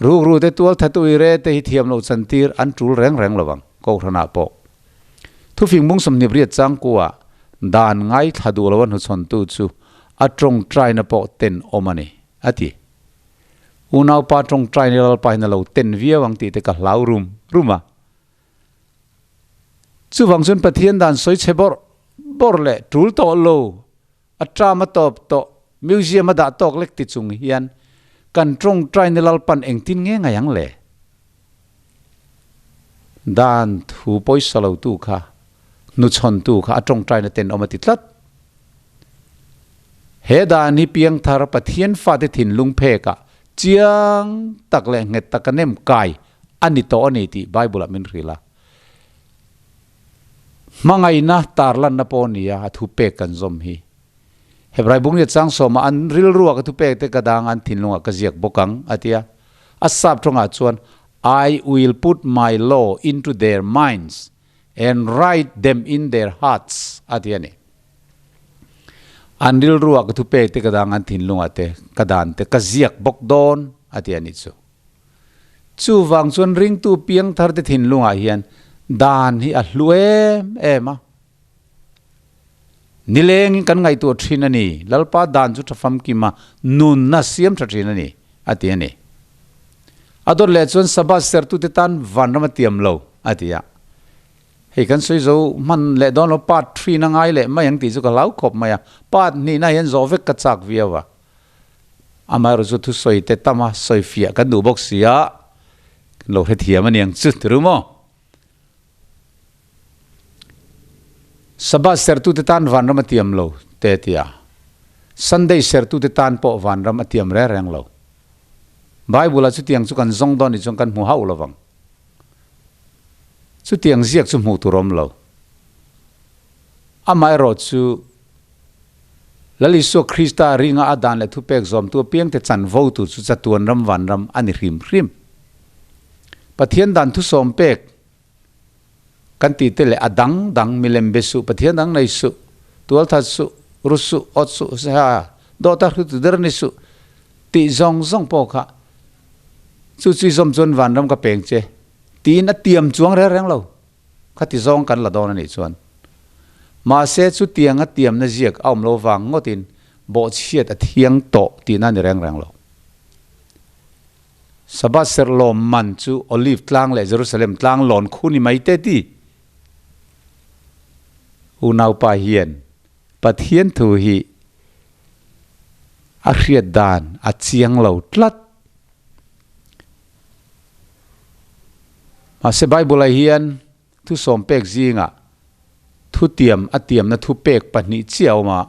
Rukru te tual thatu i re te hi thiam loh chantir an tul reng reng lovang, Kohhranah pawh. Thufing bung 28 changkua dan ngaithla duh lo a hnuchhawntu chu a tawngtaina pawh ten awm a ni, a ti. Unaupa tawngtaina Lalpain a lo ten viau ang tih te ka hlau rum rum a. Chuvang chuan Pathian dan sawi chhe bawrh bawrh leh tul tawh lo, a term a tawp tawh, museum a dah tawk lek ti chung hian kan tawngtaina Lalpan engtin nge ngai ang le? Dan thu pawisa lo tu kha, hnuchhawn tu kha a tawngtaina tenawm a ti tlat. He dan hi piangthar Pathian fate thinlung phekah chiang tak leh nghet taka nem kai a ni tawh a ni tih Bible-ah min hrilh a. Hmangaihna tarlanna pawh a ni a, a thupek kan zawm hi. Hebrai bung nia chang sawmah an rilrua ka thupek te ka dang an thinlungah ka ziak bawk ang, a ti a. A sap tawngah chuan, I will put my law into their minds and write them in their hearts, a ti a ni. An rilrua ka thupek te ka dang an thinlungah te ka dan te ka ziak bawk dawn, a ti a nih chu. Chuvang chuan ringtu piangthar te thinlungah hian dan hi a hlu em em a. Nilengin kan ngaihtuah thin a ni, Lalpa dan chu tha famkim a, nunna siam tha thin a ni, a ti a ni. A dawt leh chuan Sabbath sertute tan vanram a tiam lo, a ti a. Hei kan sawi zo hman leh dawn lo, part three na ngai leh mai ang tih chu ka hlau khawp mai a, part hnihna hian zawh vek ka chak viau a. Amaherawh chu thusawi te tam a, sawi fiah kan duh bawk si a, kan lo hrethiam a niang chu ti ru maw? Sabbath sertute tan vanram a tiam lo te tia, Sunday sertute tan pawh vanram a tiam reng reng lo. Bible-ah chutiang chu kan zawng dawn nih chuan kan hmu hauh lo vang. Chutiang ziak chu hmuh tur awm lo. Amaherawh chu Lal Isua Krista ringa a dan leh thupek zawmtu apiangte chanvo tur chu chatuan ram vanram a ni hrim hrim. Pathian dan thusawm pek kan tih te leh a dang dang milem be suh, Pathian dang nei suh, tualthat suh, ru suh, awt suh, ha, dawta hrutu der ni suh tih zawng zawng pawh kha chu chu i zawm chuan vanram ka peng che tiin a tiam chuang reng reng lo. Khati zawng kan la dawn a nih chuan. Mahse chutiang a tiamna ziak a awm lo vang ngawtin bawhchhiat a thiang tawh tihna a ni reng reng lo. Sabbath serh lawm man chu Olive tlang leh Jerusalem tlang lawn khu ni mai te ti. Unaupa hian Pathian thu hi a hriat dan a chiang lo tlat. Mahse Bible-ah hian thusawm pek zingah thutiam a tiamna thupek pahnih chiah a awm a,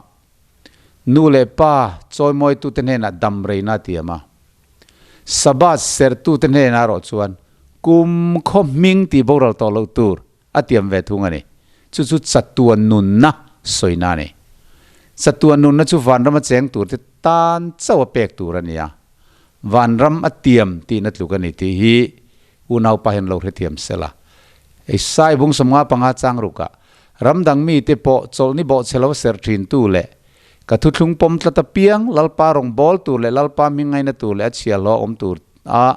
nu leh pa chawimawitute hnenah dam reina a tiam a, Sabbath serhtute hnenah erawh chuan kum khaw hming tih boral tawh loh tur a tiam ve thung a ni. Chu chu chatuan nunna sawina a ni. Chatuan nunna chu vanrama cheng turte tan chauh a pek tur a ni a, vanram a tiam tihna tluk a ni tih hi unaupa hian lo hrethiam sel a. Ei sai bung 55 chang rukah ram dang mite pawh chawlhni bawhchhe lo ser thintu leh ka thuthlung pawm tlat apiang Lalpa rawng bawl tur leh Lalpa hming ngaina tur leh a chhiahhlawh awm tur a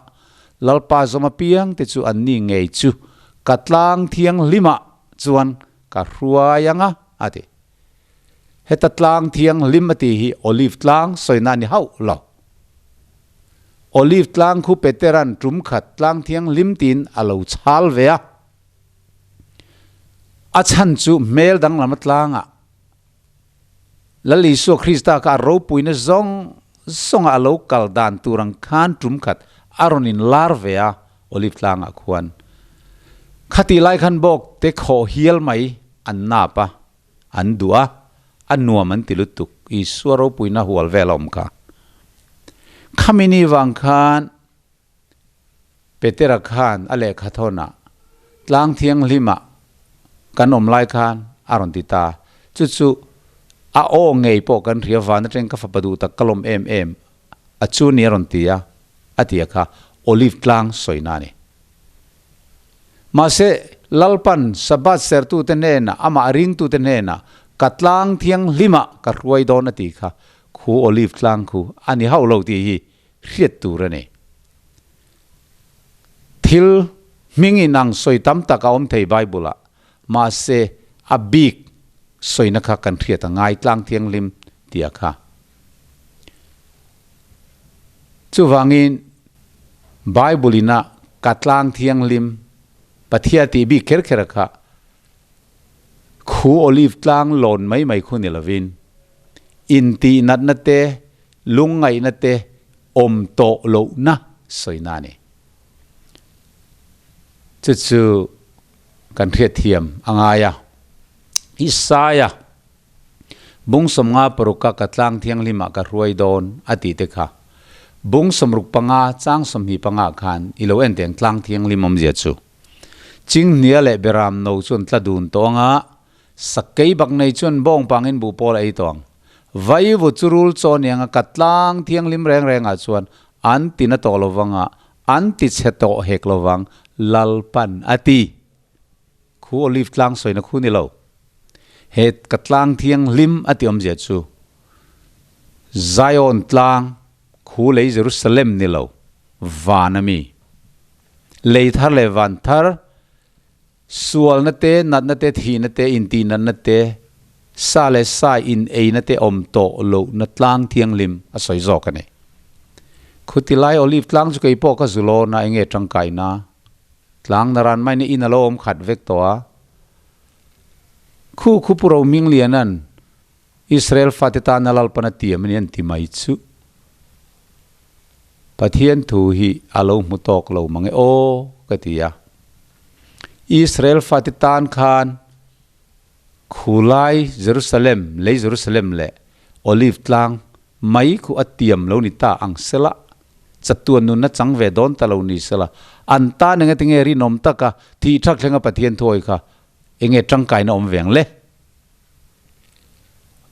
Lalpa zawm apiang te chu anni ngei chu ka tlang thianghlimah chuan ka hruai ang a, a ti. Heta tlang thianghlim a tih hi Olive tlang sawina a ni hauh lo. Olive tlang khu Petera'n tum khat tlang thianghlim tiin a lo chhal ve a. A chhan chu hmel danglam a tlangah Lal Isua Krista kha a ropuina zawng zawnga a lo kal dan tur ang khan tum khat a rawn in lar ve a Olive tlangah khuan. Khatih lai khan bawk te khawh hial mai an nap a, an duh a, a nuam an ti lutuk. Isua ropuina hual vel a awm kha. Khami ni vang khan Petera khan a lehkha thawnah, Tlang thianghlimah kan awm lai khan a rawn ti ta. Chu chu a aw ngei pawh kan hria van atang ka fapa duh tak ka lawm em em a chu ni a rawn ti a, a ti a kha Olive tlang sawina a ni. Mahse, Lalpan Sabbath sertute hnenah, amah ringtute hnenah, Ka tlang thianghlimah ka hruai dawn a ti kha, khu Olive tlang khu a ni hauh lo tih hi hriat tur a ni. Thil hming inang sawi tam tak a awm thei Bible-ah, mahse a bik sawina kha kan hriat a ngai tlang thianghlim tih a kha. Chuvangin Bible-in a ka tlang thianghlim Pathian tih bik kher kher a kha. Khu olive tlang lawn mai mai khu ni lovin, intih natna te, lungngaihna te awm tawh lohna sawina a ni. Chu chu kan hriatthiam a ngai a. Isaia bung 56 ka tlang thianghlimah ka hruai dawn a tih te kha bung 65 chang 25 khan i lo en teng tlang thianghlim awmzia chu. Chinghnia leh Beram no chuan tla dun tawh anga sakei bak nei chuan bawng pangin buh pawl a ei tawh ang. Vaivu chu rul chaw nianga ka tlang thianghlim reng rengah chuan an ti na tawh lovanga an ti chhe tawh hek lovang Lalpan a ti. Khu Olive tlang sawina khu ni lo. He ka tlang thianghlim a ti awmzia chu Zion tlang khu lei Jerusalem ni lo van a mi. Lei thar leh van thar, sualna te, natna te, thihna te, intihnatna te, sa leh sa in eina te awm tawh lohna tlang thianghlim a sawi zawk a ni. Khuti lai Olive tlang chu kei pawh ka zu lawn a, enge tangkaina? Tlang na ran maina in a lo awm khat vek tawh a. Khu khu Pu Rohmingliana'n Israel fate tana Lalpan a tiam a ni an ti mai chu. Pathian thu hi a lo hmu tawk lo mang e aw ka ti a. Israel fate tan khan khulai Jerusalem, lei Jerusalem leh Olive tlang mai khu a tiam lo ni ta ang sela, chatuan nunna chang ve dawn ta lo ni sela, an tan eng ati nge rinawm taka thih thak thlenga Pathian thuawi kha enge tangkaina awm veng le?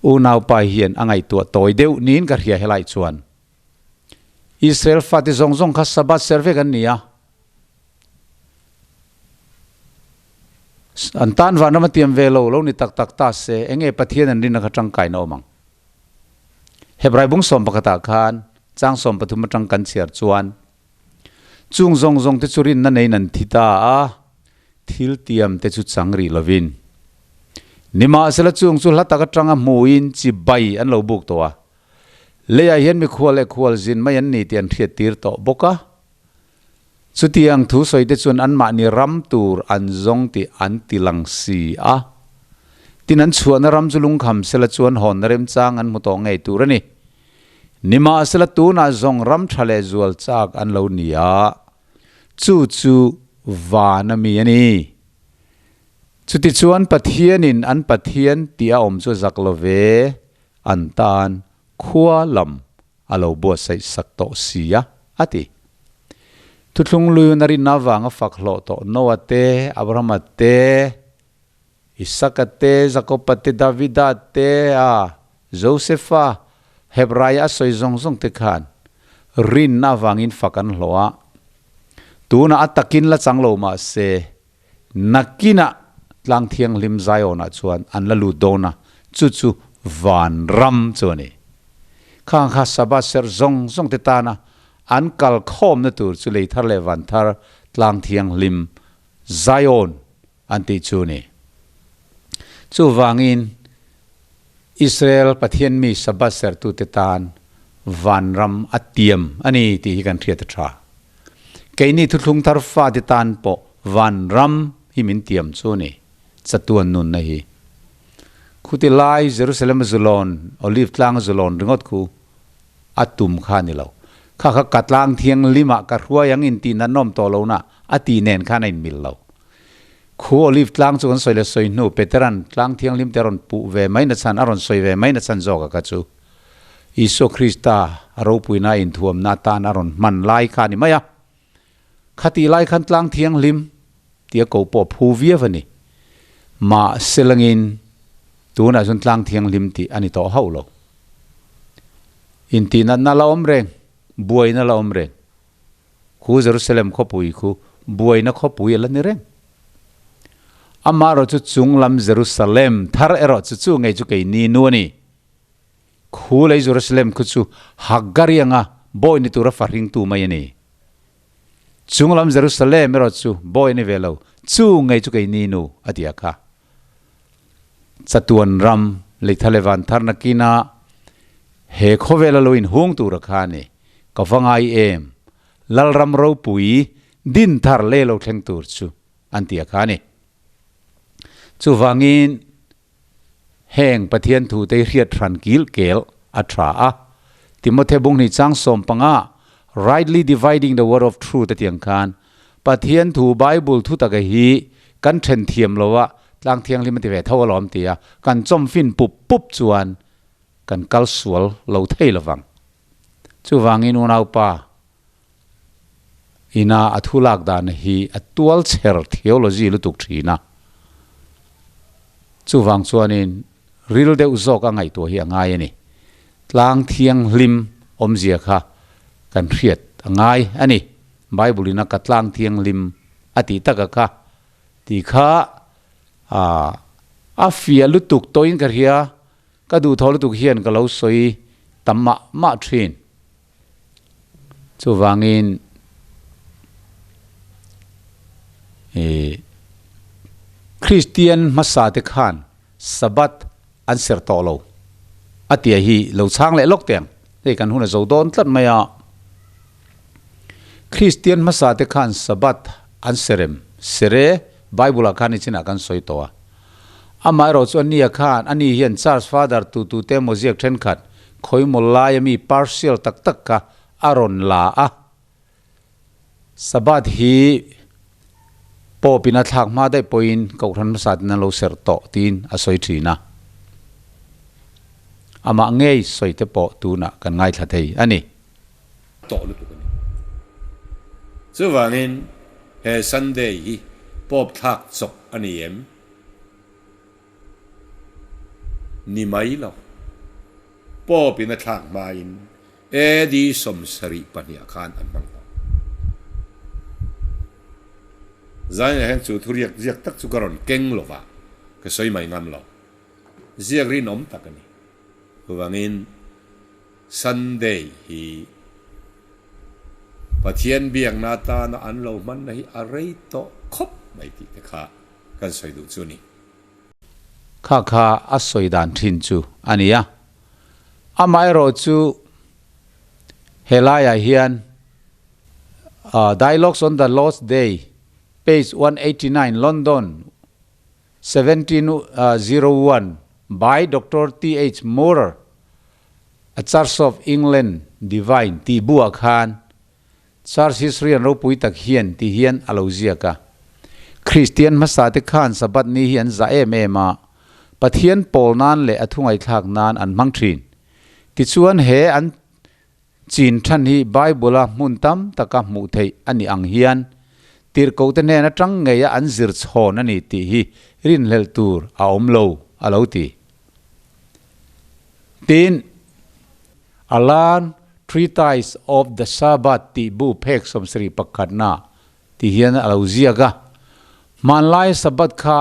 Unaupa hian a ngaihtuah tawi deuh niin ka hria helai chuan. Israel fate zawng zawng kha Sabbath ser vek an ni a. An tan vanram a tiam ve lo, lo ni tak tak ta se, enge Pathian an rinna kha tangkaina awm ang? Hebrai bung 11 ah khan chang 13 atang kan chhiar chuan, Chung zawng zawng te chu rinna neiin an thi ta a, thil tiam te chu chang rih lovin. Nimahsela chung chu hla tak atanga hmuin chi bai an lo buk tawh a, leiah hian mikhual leh khual zin mai an ni tih an hriat tir tawh bawk a. Chutiang thu sawi te chuan anmahni ram tur an zawng tih an ti lang si a. Tin an chhuahna ram chu lungkham sela chuan hawnna remchang an hmu tawh ngei tur a ni. Nimahsela tunah zawng ram tha leh zual chak an lo ni a, chu chu van a mi a ni. Chutichuan Pathianin an Pathian tih a awm chu zak lo ve, an tan khua lam a lo buatsaih sak tawh si a, a ti. Thuthlung luiun a rinna avanga fak hlawh tawh Noah te, Abrahama te, Isaka te, Jakoba te, Davida te, a Josefa, Hebraia a sawi zawng zawng te khan rinna avangin fak an hlawh a. Tunah a takin la chang lo mah se, nakinah Tlang Thianghlim Zionah chuan an la lut dawn a, chu chu vanram chu a ni. Khang kha Sabbath serh zawng zawng te tana an kal khawmna tur chu lei thar leh van thar Tlang Thianghlim Zion an tih chu ni. Chuvangin, Israel Pathian mi Sabbath serhtute tan vanram a tiam a ni tih hi kan hriat a tha. Keini thuthlung thar fate tan pawh vanram hi min tiam chu ni, chatuan nunna hi. Khuti lai Jerusalem a zulawn, Olive tlang a zulawn ringawt khu a tum kha a ni lo. Kha kha ka tlang thianghlimah ka hruai ang intih natnawm tawh lohna a tih nen khan a inmil lo. Khu Olive tlang chu kan sawi leh sawi hnu Petera'n tlang thianghlim te a rawn puh ve mai na chhan, a rawn sawi ve mai na chhan zawk a kha chu Isua Krista a ropuina inthuamna atan a rawn hman lai kha a ni mai a. Khatih lai khan tlang thianghlim tia ko pawh a phu viau a ni. Mahse langin tunah chuan tlang thianghlim tih a ni tawh hauh lo. Intihnatna la awm reng, buaina la awm reng. Khu Jerusalem khawpui khu buaina khawpui a la ni reng. Amaherawh chu chung lam Jerusalem thar erawh chu chu ngei chu keini nu a ni. Khu lei Jerusalem khu chu Hagari anga bawi ni tura fahringtu mai a ni. Chung lam Jerusalem erawh chu bawi a ni ve lo, chu ngei chu keini nu a ti a kha. Chatuan ram leitha leh van thar nakinah he khawvela lo inhung tura kha a ni. Ka va ngai em? Lalram ropui din thar leh lo thleng tur chu an ti a kha a ni. Chuvangin. Heng Pathian thute hi hriat hran kil kel a tha a. Timothy bung hnih chang 15 Rightly dividing the word of truth a ti ang khan Pathian thu Bible thu taka hi kan then thiam lo a, tlang thianghlim a ti ve tho alawm ti a, kan chawmfin pup pup chuan kan kal sual lo thei lovang. Chuvangin unaupa ina a thu lak dan hi a tual chher theology lutuk thin a. Chuvang chuanin ril deuh zawk a ngaihtuah hi a ngai a ni. Tlang thianghlim awmzia kha kan hriat a ngai a ni. Bible ina ka tlang thianghlim a tih taka kha tih kha a fiah lutuk tawhin ka hria. Ka duhthawh lutuk hian ka lo sawi tam mah mah thin. Chuvangin i Kristian hmasa te khan Sabbath an serh tawh lo a tia hi lo chhang leh lawk teh ang. Hei kan hun a zo dawn tlat mai a. Kristian hmasa te khan Sabbath an serem sere Bible ah khan nichinah kan sawi tawh a. Amaherawh chu ania khan ani hian Church Father tu tute emaw ziak thenkhat khawimaw laia mi partial tak tak kha a rawn la a. Sabbath hi Pope in a thlak hma daih pawhin Kohhran hmasa ten an lo serh tawh tiin a sawi thin a. Amah ngei sawi te pawh tunah kan ngaithla thei a ni. Tawh lutuk a ni. Chuvangin he Sunday hi Pope thlak chawp a ni em? Ni mai lo. Pope in a thlak hmain AD 72 ah khan an hmang tawh. Zainah hian chu thuriak ziak tak chu ka rawn keng lo va, ka sawi mai ngam lo. Ziak rinawm tak a ni. Chuvangin Sunday hi Pathian biakna atana an lo hmanna hi a rei tawh khawp mai tih te kha kan sawi duh chu a ni. Kha kha a sawi dan thin chu a ni a. Amaherawh chu helaiah hian Dialogues on the Lord's Day, page 189, London, 1701 by Doctor TH Maurer, A Church of England Divine tih buah khan Church history an ropui tak hian ti hian a lo ziak a. Kristian hmasa te khan Sabbath ni hi an zah em em a, Pathian pawl nan leh a thungaihthlak nan an hmang thin. Tichuan he an Chin than hi Bible-a hmun tam taka hmuh theih a nih ang hian tirhkohte hnen atang ngeia an zir chhawn a ni tih hi rinhlelh tur a awm lo, a lo ti. Tin, Alan Treatise of the Sabbath tih bu phek 71na ti hian a lo ziak a, Hmanlai Sabbath kha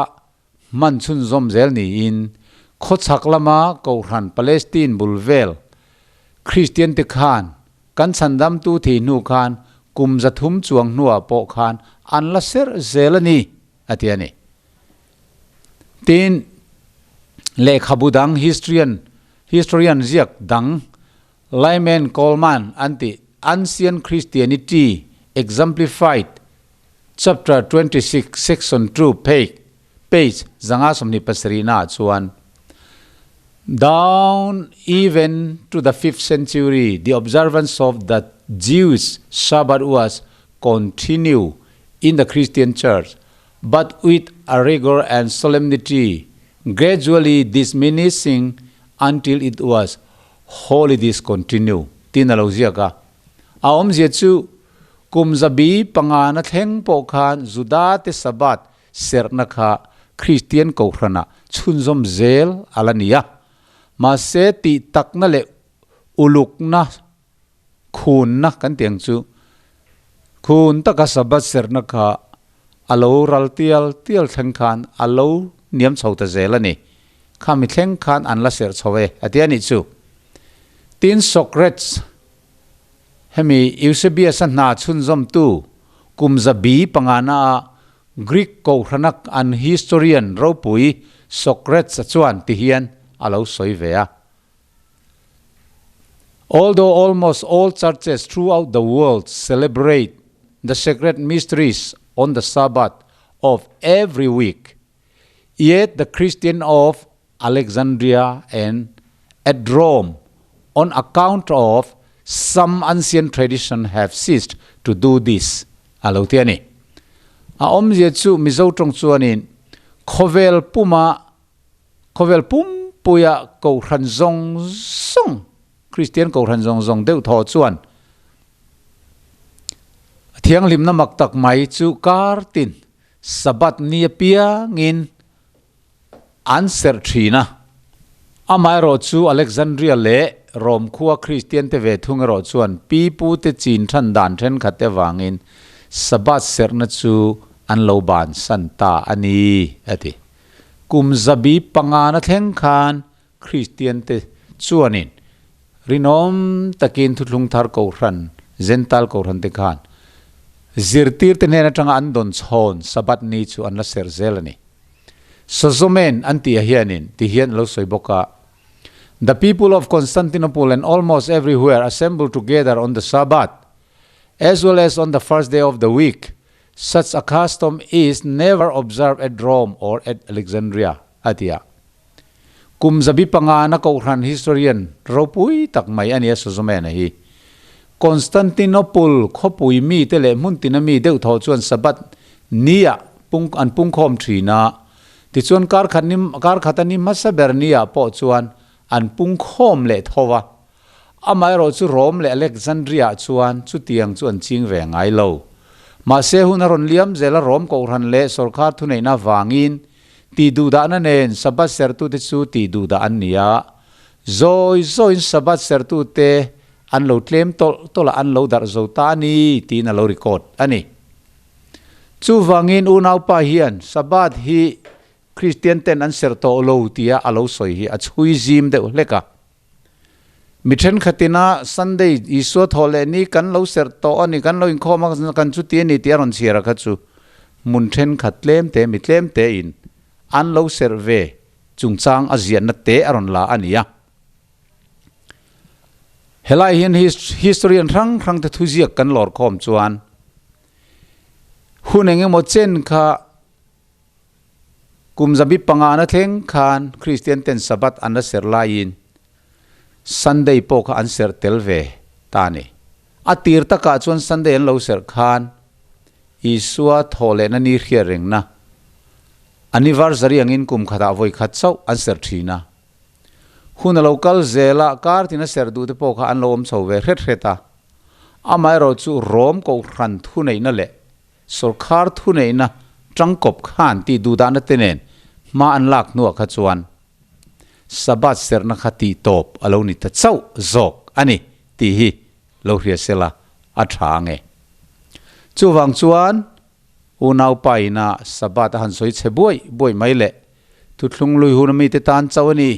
Hman chhunzawm zel niin khawchhak lama Kohhran Palestine bul vel Kristian te khan kan chhandamtu thei hnu khan kum 300 chuang hnuah pawh khan an la serh zel a ni, a ti a ni. Tin, lehkhabu dang historian historian ziak dang Lyman Coleman an tih Ancient Christianity Exemplified Chapter 26 Section 2 phek, page, 527 naah chuan, Down even to the fifth century the observance of the Jewish Sabbath was continued in the Christian Church, but with a rigour and solemnity gradually diminishing until it was wholly discontinued, tiin a lo ziak a. A awmzia chu Kum 500 na thleng pawh khan Judate Sabbath serhna kha Kristian Kohhranah chhunzawm zel a la ni a. Mahse tih takna leh ulukna khunna kan tih ang chu khun taka Sabbath serhna kha a lo ral tial tial thleng khan a lo niam chho ta zel a ni. Khami thleng khan an la serh chho e a ti a nih chu. Tin Socrates Hemi Eusebius-a hna chhunzawmtu kum 500 ah Greek Kohhranak an historian ropui Socrates-a chuan ti hian a lo sawi ve a. Although almost all churches throughout the world celebrate the sacred mysteries on the Sabbath of every week, yet the Christian of. Alexandria and at Rome on account of some ancient tradition have ceased to do this a lo ti a ni. A awmzia chu Mizo tawng chuanin khawvel puma khawvel pumpuia kohhran zawng zawng Kristian kohhran zawng zawng deuh thaw chuan thianghlimna mak tak mai chu kar tin Sabbath ni apiangin an serh thin a. Amaherawh chu Alexandria leh Rom khua Kristian te ve thung erawh chuan pi pu te chin than dan thenkhat te avangin Sabbath serhna chu an lo bansan ta a ni, a ti. Kum zabi pangana thleng khan Kristian te chuanin rinawm takin thuthlung thar kohhran, Gentile kohhran te khan zirtir te hnen atanga an dawn chhawn Sabbath ni chu an la serh zel a ni. Sozomen an tih ah hianin ti hian a lo sawi bawk a, The people of Constantinople and almost everywhere assemble together on the Sabbath as well as on the first day of the week. Such a custom is never observed at Rome or at Alexandria, a ti a. Kum zabi pangana Kohhran historian ropui tak mai a nia Sozomena hi. Constantinople khawpui mite leh hmun tina mi deuh thaw chuan Sabbath niah pung an pungkhawm thin a, tichuan kar khat ni kar khata ni hmasa ber niah pawh chuan an pungkhawm leh tho a. Amaherawh chu Rome leh Alexandria ah chuan chutiang chu an ching ve ngai lo. Mahse hun a rawn liam zel a Rome Kohhran leh sawrkar thuneihna avangin tih duhdahna nen Sabbath sertute chu tih duhdah an ni a. Zawi zawiin Sabbath sertute an lo tlem tawlh tawlh a an lo darh zo ta a ni tiin a lo record a ni. Chuvangin unaupa hian Sabbath hi Kristian ten an serh tawh lo tia a lo sawi hi a chhui zim deuh hlek a. Mi thenkhatina Sunday Isua thawh leh ni kan lo serh tawh a ni, kan lo inkhawm a, kan chuti a ni tih a rawn chhiar a kha chu hmun thenkhat tlem te, mi tlem tein an lo serh ve chungchang a ziahna te a rawn la a ni a. Helai hian historian hrang hrang te thuziak kan lawr khawm chuan hun engemaw chen kha Kum zabi pangana thleng khan Kristian ten Sabbath an la serh laiin Sunday pawh kha an serh tel ve ta a ni. A tir takah chuan Sunday an lo serh khan Isua thawh lehna ni hriat rengna anniversary angin kum khatah vawi khat chauh an serh thin a. Hun a lo kal zel a, kar tina serh duh te pawh kha an lo awm chho ve hret hret a. Amaherawh chu Rom Kohhran thuneihna leh Sawrkhar thuneihna tangkawp khan tih duhdahna te nen hma an lak hnuah kha chuan Sabbath serhna kha tih tawp a lo ni ta chauh zawk a ni tih hi lo hria sela a tha ang e. Chuvang chuan unaupa ina Sabbath a han sawi chhe buai buai mai leh thuthlung lui hun a mite tan chauh a ni,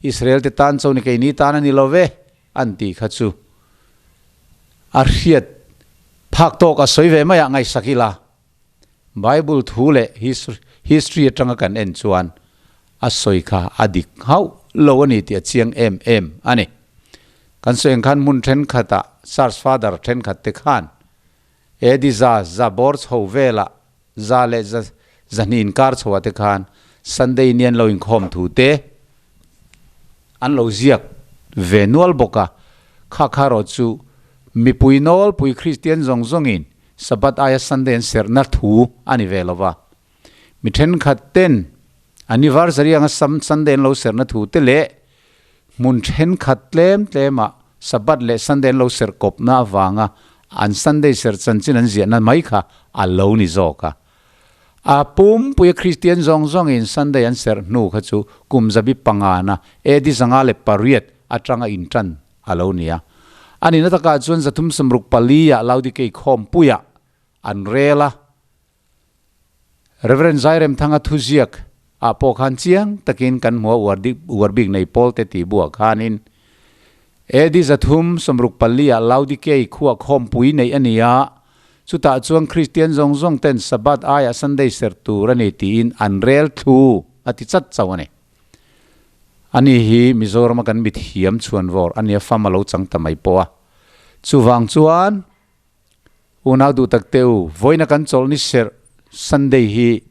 Israel te tan chauh ni keini tan a ni lo ve an tih kha chu a hriat phak tawk a sawi ve mai ah ngaihsak ila Bible thu leh history atanga kan en chuan a sawi kha a dik hauh lo a ni tih a chiang em em a ni. Kan sawi ang khan hmun thenkhat ah Church Father thenkhat te khan AD za za bawr chho velah za leh za zahnih inkar chho ah te khan Sunday ni an lo inkhawm thu te an lo ziak ve nual bawk a, kha kha erawh chu mipui nawlpui Kristian zawng zawngin Sabbath aia Sunday an serhna thu a ni ve lo va. Mi thenkhat ten anniversary anga Sunday an lo serhna thu te leh hmun thenkhat tlem tlemah Sabbath leh Sunday an lo serh kawpna avanga an Sunday serh chanchin an ziahna mai kha a lo ni zawk a. A pumpuia Kristian zawng zawngin Sunday an serh hnu kha chu kum zabi pangana AD 508 atanga intan a lo ni a. A nihna takah chuan 364 ah Laodikei khawmpuiah an rel a. Rev. Zairemthanga thuziak ah pawh khan chiang takin kan hmu a uar dik uar bik nei pawl te tih buah khanin AD 364 ah Laodikei khuah khawmpui neih a ni a, chutah chuan Kristian zawng zawng ten Sabbath aiah Sunday serh tur a ni tiin an rel thlu a ti chat chauh a ni. Ani hi Mizorama kan mithiam chhuanvawr a nia fam a lo chang ta mai pawh a. Chuvang chuan Unau duh tak te u, vawiina kan chawlh ni serh Sunday hi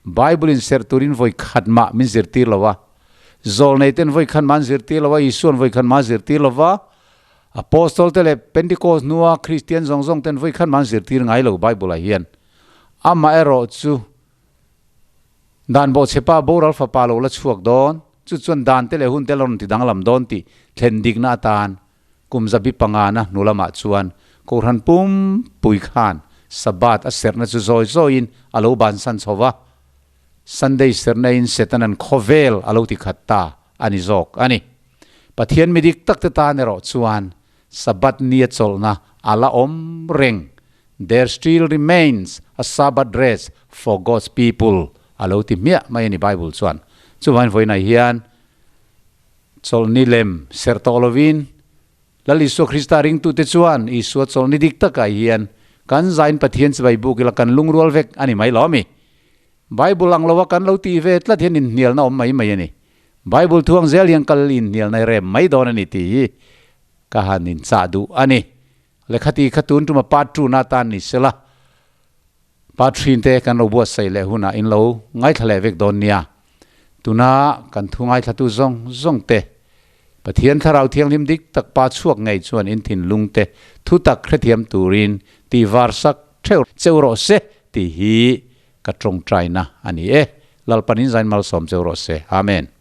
Bible in serh turin vawi khat mah min zirtir lo a. Zawlnei ten vawi khan man zirtir lo a, Isuan vawi khan man zirtir lo va, Apostol te leh Pentecost hnua Kristian zawng zawng ten vawi khan man zirtir ngai lo Bible ah hian. Amaherawh chu Dan bawhchhepa boral fapa lo la chhuak dawn, chu chuan dan te leh hun te la rawn ti danglam dawn tih thlen dikna atan kum zabi pangana hnu lamah chuan Kohhran pumpui khan Sabbath a serhna chu zawi zawiin a lo bansan chho va, Sunday serhnain Setanan khawvel a lo ti khat ta a ni zawk a ni. Pathian mi dik tak te tan erawh chuan Sabbath nia chawlhna a la awm reng There still remains a Sabbath rest for God's people a lo ti hmiah mai a ni Bible chuan. Chuvangin vawiinah hian chawlhni lem serh tawh lovin Lal Isua Krista ringtute chuan Isua chawlhni dik takah hian kan zain Pathian chibai buk ila kan lungrual vek a ni mai lo ami? Bible ang loa kan lo tih ve tlat hian inhnialna awm mai mai a ni. Bible thuang zel hian kal inhnialna i rem mai dawn a ni tih hi ka han inchah duh a ni. Lehkhati kha tun tuma part two na tan ni sela, part three te kan lo buatsaih leh hunah in lo ngaithla leh vek dawn nia. Tuna kan thu ngaithlatu zawng zawng te, Pathian Thlarau Thianghlim dik tak pa chhuak ngei chuan in thinlung te thu tak hrethiam turin tih var sak theuh cheu rawh se tih hi ka tawngtaina a ni e. Lalpan in zain malsawm cheu rawh se. Amen.